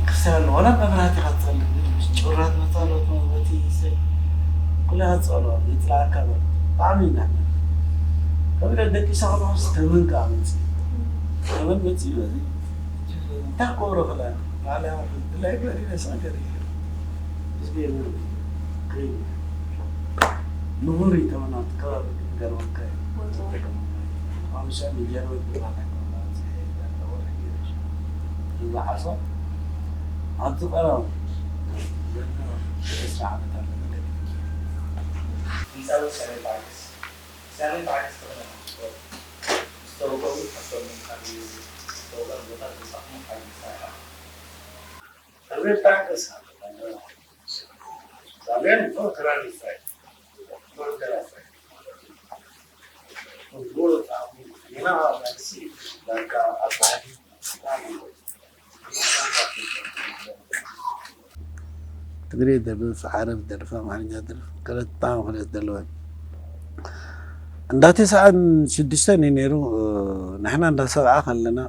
ክሰል ወላ መብራህቲ ካትፀልእ ጭራት መፃሎት መበቲ ሰብ ኩላ ካትፀሎ ይፅላእካ ብጣዕሚ ኢና ከምለ ደቂሳ ከለስ ተመን ከዓ መፅእ ተመን መፅእ በዚ እንታይ ክገብሮ ክላ ላይብረሪ ነስኣ ገር ንቡሪ ተመናት ከባቢ ገርመካ ሓምሳ ሚሊዮን ወይ ዝዓሶ ኣብዚ ቀረባ ዕስራ ዓመት ኣሎ። ህንፃዊ ሰሜን ባንክስ ሰሜን ባንክስ ተኸለ ዝተረከቡ ሓሶም ካብ ዝተወቀር ቦታ ዝፃቕሙ ሓይሊ ይሰርሓ። ሰሜን ባንክስ ሰሜን ፎክራል ይፋይ ፎክራል ይፋይ ትግርየ ደርፍ ዓረብ ደርፍ ኣማርኛ ደርፍ ክልተ ብጣዕሚ ክልት ዘለወን እንዳ ተስዓን ሽዱሽተን እዩ ነይሩ ንሕና እንዳ ሰብዓ ከለና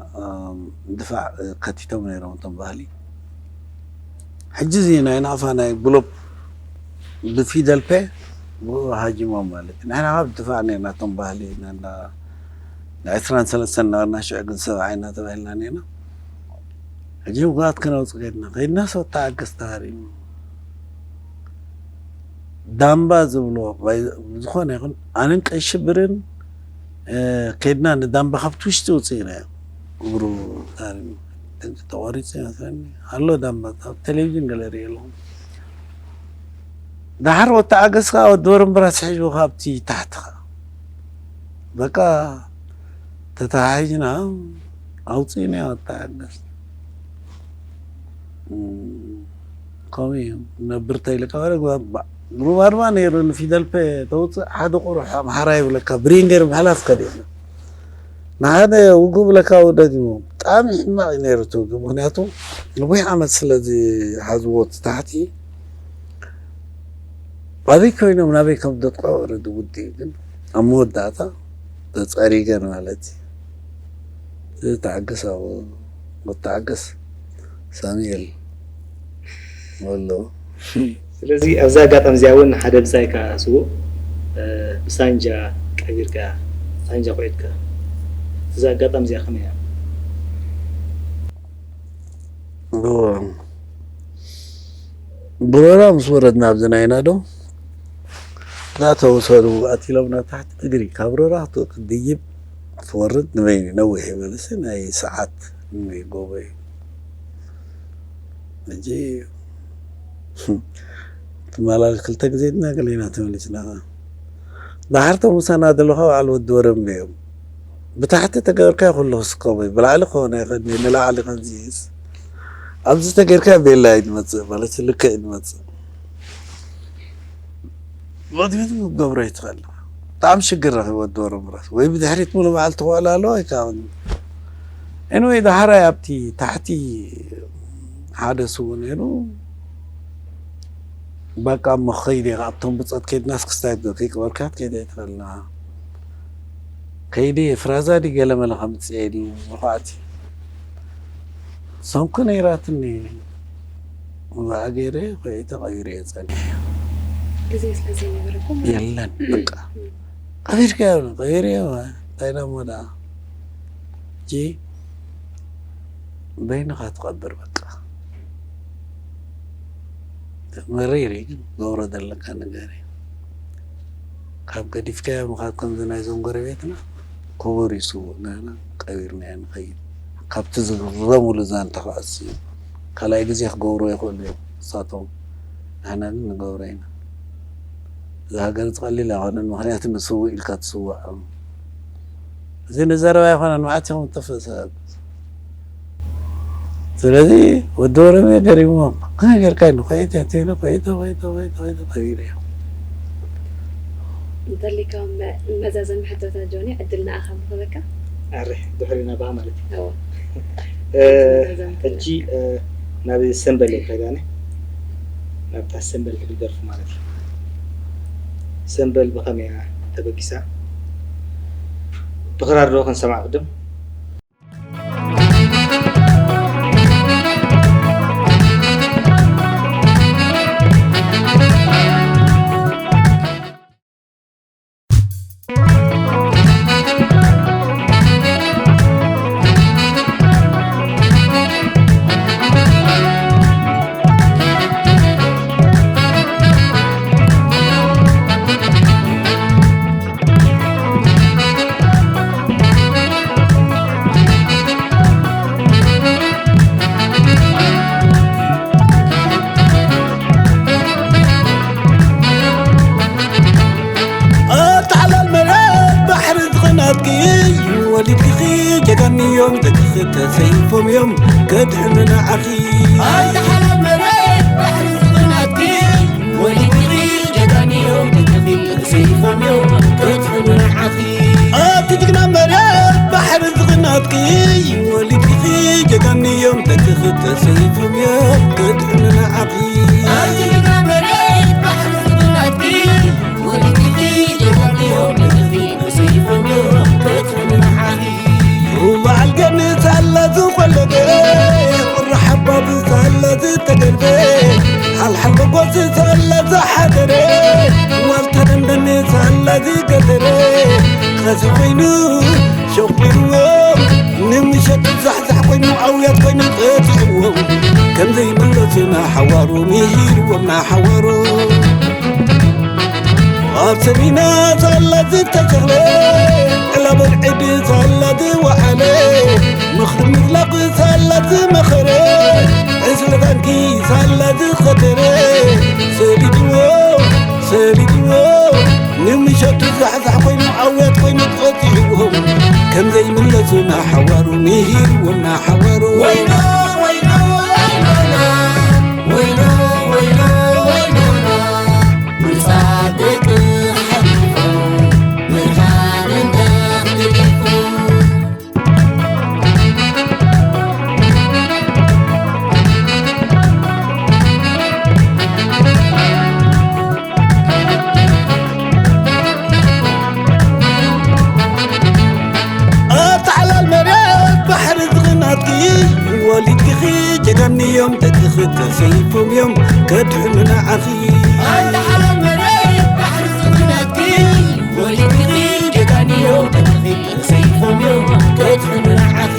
ድፋዕ ከቲቶም ነይሮም እቶም ባህሊ ሕጂ እዚ ናይ ናፋ ናይ ብሎፕ ብፊደል ፔ ብኡ ሃጂሞም ማለት እዩ ንሕና ካብ ድፋዕ ነርና እቶም ባህሊ ናይ ዕስራን ሰለስተን ነበርና ሽዑ ግን ሰብዓ ኢና ተባሂልና ነርና ሕጂ ምጉኣት ከነውፅ ከድና ከድና ሰው ተዓገስ ተሃሪሙ ዳምባ ዝብሎ ዝኾነ ይኹን ኣነን ቀይ ሽብርን ከድና ንዳምባ ካብቲ ውሽጢ ውፅእና እግሩ ተቆሪፁ ይመስለኒ ኣሎ ዳምባ ኣብ ቴሌቪዥን ገለ ርኢ ኣለኹ ዳሓር ወተዓገስ ከዓ ወዲ ወረምበራ ስሒቡ ካብቲ ታሕቲ ከዓ በቃ ተተሓሒዝና ኣውፅእና ወተዓገስ ከምኡ እዩ ነብር ተይልካ ወረ ሩባርባ ነይሩ ንፊደል ፔ ተውፅእ ሓደ ቁሩሕ ኣምሓራ ይብለካ ብሬን ገይሩ ምሕላፍ ከዲና ንሓደ ውጉእ ብለካ ደጊሞ ብጣዕሚ ሕማቕ እዩ ነይሩ እቲ ውግእ ምክንያቱ ነዊሕ ዓመት ስለ ዝሓዝዎ እቲ ታሕቲ ኣበይ ኮይኖም ናበይ ከም ዘጥቅዑ ርዲ ውዲ ግን ኣብ መወዳእታ ተፀሪገን ማለት እዩ ተዓገስ ሳሙኤል ወሎ። ስለዚ ኣብዛ ኣጋጣሚ እዚኣ እውን ሓደ ብጻይካ ስዉእ፣ እ፣ ብሳንጃ ቀቢርካ፣ ሳንጃ ኩዒትካ። እዛ ኣጋጣሚ እዚኣ ከመይ እያ? እዎ። ብሮራ ምስ ወረድና ኣብዚ ናይና ዶ እዛ ተወሰዱ ኣቲሎም ናብ ታሕቲ ትግሪ ካብ ሮራ ክት-፣ ክትድይብ ክትወርድ ንበይኑ ነዊሕ እዩ፣ በለሲ ናይ ሰዓት ንጎቦ እዩ። ሕጂ ትመላለስ ክልተ ግዜ ድና ገሌና ተመሊስና። ደሓር እቶም ምሳና ዘለዉ ካብ በዓል ወዲ ወረምቤ እዮም። ብታሕቲ ተገበርካ ኩሉ ክስከቦ እዩ። ብላዕሊ ክኾነ ኣይኽእልን እዩ። ንላዕሊ ከምዚ እዩስ። ኣብዚ ተገይርካ ቤላ እዩ ዝመጽእ፣ ማለት ልክዕ እዩ ዝመጽእ። ሞቲቬት ክትገብሮ ኣይትኽእል። ብጣዕሚ ሽግር ረኺቡ ወዲ ወረምራስ። ወይ ብድሕሪት ሙሉ በዓል ትኽእል ኣለዎ ወይ ከዓ ኤኒወይ፣ ዳሕራይ ኣብቲ ታሕቲ ሓደ ስቡ ነይሩ። በቃ እሞ ክኸይድ እየ፣ ኣብቶም ብጾት ከይድናስ ክስታይ ብዶ ከይቅበርካ ክትከይድ ኣይትኽእልና። ከይደ ፍራዛ ድዩ ገለ መለ ከምጽእ እየ ድዩ ምኹዓት እዩ። ሰንኩ ነይራትኒ። እምበኣ ገይረ ኮይተ ቀቢረ እየ ጸኒሐ። ግዜ ስለ ዘይነበረኩም? የለን፣ በቃ። ቀቢርካዮ፣ ቀቢረዮ፣ እንታይ ደሞ ደኣ። ሕጂ በይንኻ ትቐብር በቃ። መሪር እዩ ግን ገብሮ ዘለካ ነገር እዩ። ካብ ገዲፍካዮ ምኻድ ከምዚ ናይዞም ጎረቤትና ክቡር እዩ ስዉእ፣ ንሕና ቀቢርናዮ ንኸይድ። ካብቲ ዝግረሙሉ ዛንታ ክኣሲ እዩ። ካልኣይ ግዜ ክገብሩ ይኽእሉ እዮም ንሳቶም፣ ንሕና ግን ንገብሮ ኢና። እዛ ሃገር ቀሊል ኣይኮነን፣ ምኽንያቱ ንስዉእ ኢልካ ትስዋዕ። እዚ ንዘረባ ኣይኮነን፣ መዓት ኢኹም እትጠፍእ ሰብ። ስለዚ ወዲ ወረሜ ገሪሞም፣ ከመይ ጌርካ ኢሉ፣ ኮይተ፣ ተይሉ፣ ኮይተ፣ ኮይተ፣ ኮይተ፣ ኮይተ፣ ተቢሉ እዮም። እንተሊካ መ-፣ መዛዘሚ ሕቶታት ጆኒ፣ ዕድል ንኣኻ ምኽበካ። ኣረ፣ ድሕሪ ናባኻ ማለት እዩ። እወ። እ፣ መዛዘሚ ሕጂ፣ እ፣ ናብ ሰምበል እየ ከይዳኒ። ናብታ ሰምበል ትብል ደርፊ ማለት እዩ። ሰምበል ብኸመይ እያ ተበጊሳ? ብኽራር ዶ ክንሰማዕ ቅድም? ኣታ ሓላል መሬት ባሕሪ ዝኽናትኪ፣ ወሊድኪ ጀጋኑ እዮም፣ ደቅኺ ተሰይፎም እዮም ከድሕኑ ንዓኺ። ኣታ ሓላል መሬት ባሕሪ ዝኽናትኪ፣ ወሊድኪ ጀጋኑ እዮም፣ ደቅኺ ተሰይፎም እዮም ከድሕኑ ንዓኺ። ኣቲ ጅግና መሬት ባሕሪ ዝኽናትኪ፣ ወሊድኪ ጀጋኑ እዮም፣ ደቅኺ ተሰይፎም እዮም ከድሕኑ ንዓኺ። ኣቲ ጅግና መሬት ባሕሪ ዝኽናትኪ፣ ወሊድኪ ጀጋኑ እዮም፣ ደቅኺ ተሰይፎም እዮም ከድሕኑ ንዓኺ። ሩባ ኣልገን ሳላ ዝኾለደ፣ ቁሪ ሓባብ ሳላ ዝተገልበ፣ ሓልሓል መጎስ ሳላ ዝሓደረ፣ ዋልታ ደንደን ሳላ ዝገተረ፣ ኸዚ ኮይኑ ሸቂልዎ፣ ንምሸት ዛሕዛሕ ኮይኑ፣ ኣውያት ኮይኑ ቀጺዕዎ፣ ከም ዘይምለሱ ናሓዋሩ ምሂርዎም ናሓዋሩ። ኣብ ሰሚና ሳላ ዝተተኽለ፣ ዕላቦን ዕድ ሳላ ዝወዓለ፣ ምኽሪ ምዝላቕ ሳላ ዝመኸረ፣ ዕስለ ታንኪ ሳላ ዝኸተረ፣ ሰሊጥዎ፣ ሰሊጥዎ፣ ንምሸቱ ዛሕዛሕ ኮይኑ፣ ኣውያት ኮይኑ ቀጺዕዎም፣ ከም ዘይምለሱ ናሓዋሩ ምሂርዎም ናሓዋሩ። ወይኖ፣ ወይኖ፣ ወይኖና፣ ወይኖ፣ ወይኖ፣ ወይኖና። ኣታ ሓላል መሬት ባሕሪ ዝኽናትኪ፣ ጀጋንዮም ደቅኺ ተሰይፎም እዮም ከድሕኑ ንዓኺ። ኣንታ ሓላል መሬት ባሕሪ ዝኽናትኪ ወሊድኪ ጀጋንዮም ደቅኺ ተሰይፎም እዮም ከድሕኑ ንዓኺ።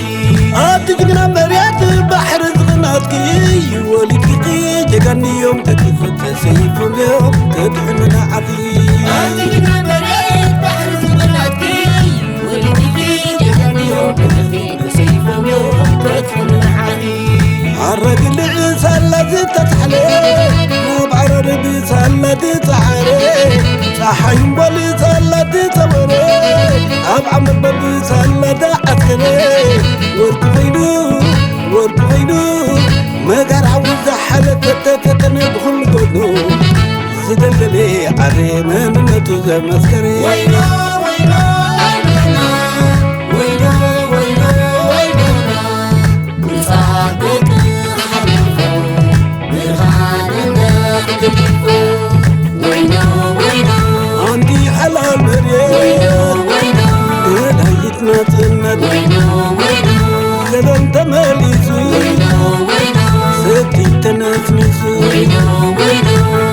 ኣብቲ ጅግና መሬት ባሕሪ ዝኽናትኪ ወሊድኪ ጀጋንዮም ደቅኺ ተሰይፎም እዮም ከድሕኑ ንዓኺ። ኣብቲ ጅግና መሬት ባሕሪ ዝኽናትኪ ወሊድኪ ጀጋንዮም ደቅኺ ሓረግ ልዕል ሳላ ዝተታሕለ፣ ናብ ዓረር ብሳላ ዝፀዓረ፣ ፀሓይ እምበል ሳላ ዝፀወረ፣ ኣብ ዓመት በል ሳላ ዝዓስከረ፣ ወርቂ ኮይኑ፣ ወርቂ ኮይኑ፣ መጋር ዓዊ ዝሓለፈ ተፈተነ ብኹሉ ጎድኑ። ዝደልደለ ዓሪ መንነቱ ዘመስከረ። ወይኖ፣ ወይኖ፣ ወይኖ፣ ወይኖ፣ ወይኖ፣ ወይኖ፣ ወይኖ። ብጻድቅ ሓሊፉ፣ ብርሃን እንደ ክሊፉ። ወይኖ፣ ወይኖ፣ ኣንቲ ሓላል መሬት፣ ወይኖ፣ ወይኖ፣ ገዳይት ናጽነት፣ ወይኖ፣ ወይኖ፣ ዘበን ተመሊሱ፣ ወይኖ፣ ወይኖ፣ ሰቲ ተነስኒሱ፣ ወይኖ፣ ወይኖ፣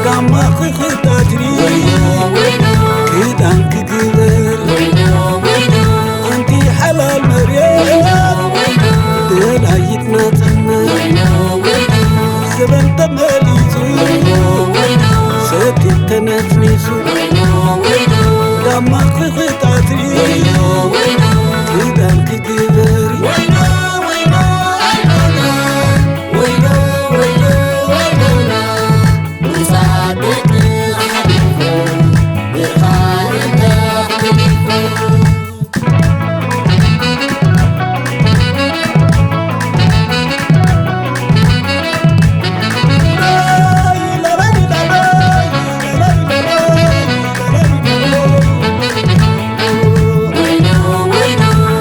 ጋማኺ ክታትሪ፣ ወይኖ፣ ወይኖ፣ ክዳንኪ ግበር፣ ወይኖ፣ ወይኖ፣ ኣንቲ ሓላል መሬት፣ ወይኖ፣ ወይኖ፣ ደላይት ናጽነት፣ ወይኖ፣ ወይኖ፣ ዘበን ተመሊሱ፣ ወይኖ፣ ወይኖ፣ ሰቲ ተነስኒሱ፣ ወይኖ፣ ወይኖ፣ ጋማኺ ክታትሪ፣ ወይኖ፣ ወይኖ፣ ክዳንኪ ግበሪ። ወይኖ፣ ወይኖ፣ ኣይኖና፣ ወይኖ፣ ወይኖ፣ ኣይኖና፣ ብጻድቅ ሓሊፉ፣ ብርሃን እንደ ክሊፉ።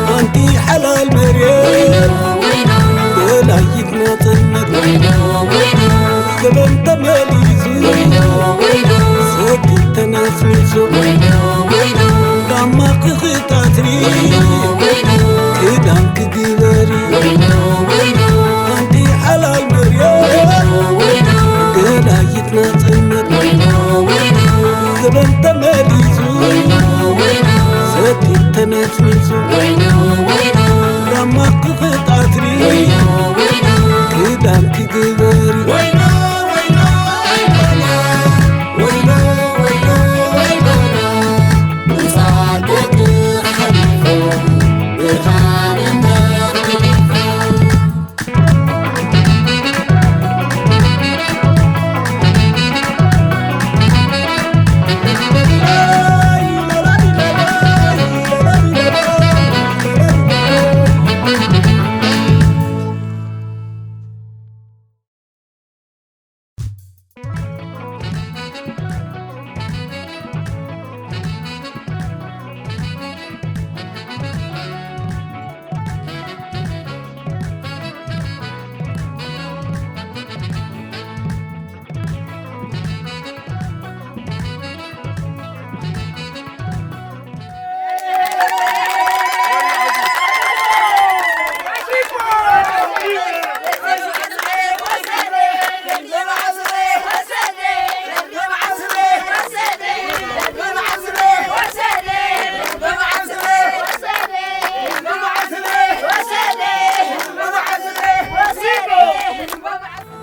ኣንቲ ሓላል መሬት፣ ደላይት ናጽነት፣ ዘበን ተመሊሱ፣ ሰቲ ተነስኒሱ፣ ዳማ ክኽታትሪ፣ ክዳንኪ ግበሪ፣ ኣንቲ ሓላል መሬት፣ ገዳይት ናጽነት፣ ዘበን ተመሊሱ፣ ሰቲ ተነስኒሱ፣ ዳማ ክኽታትሪ፣ ክዳንኪ ግበሪ።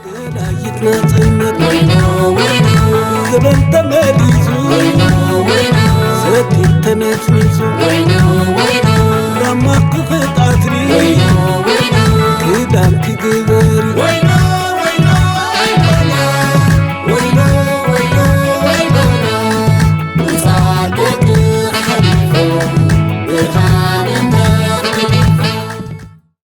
ገዳይት ናጽነት፣ ዘበን ተመ-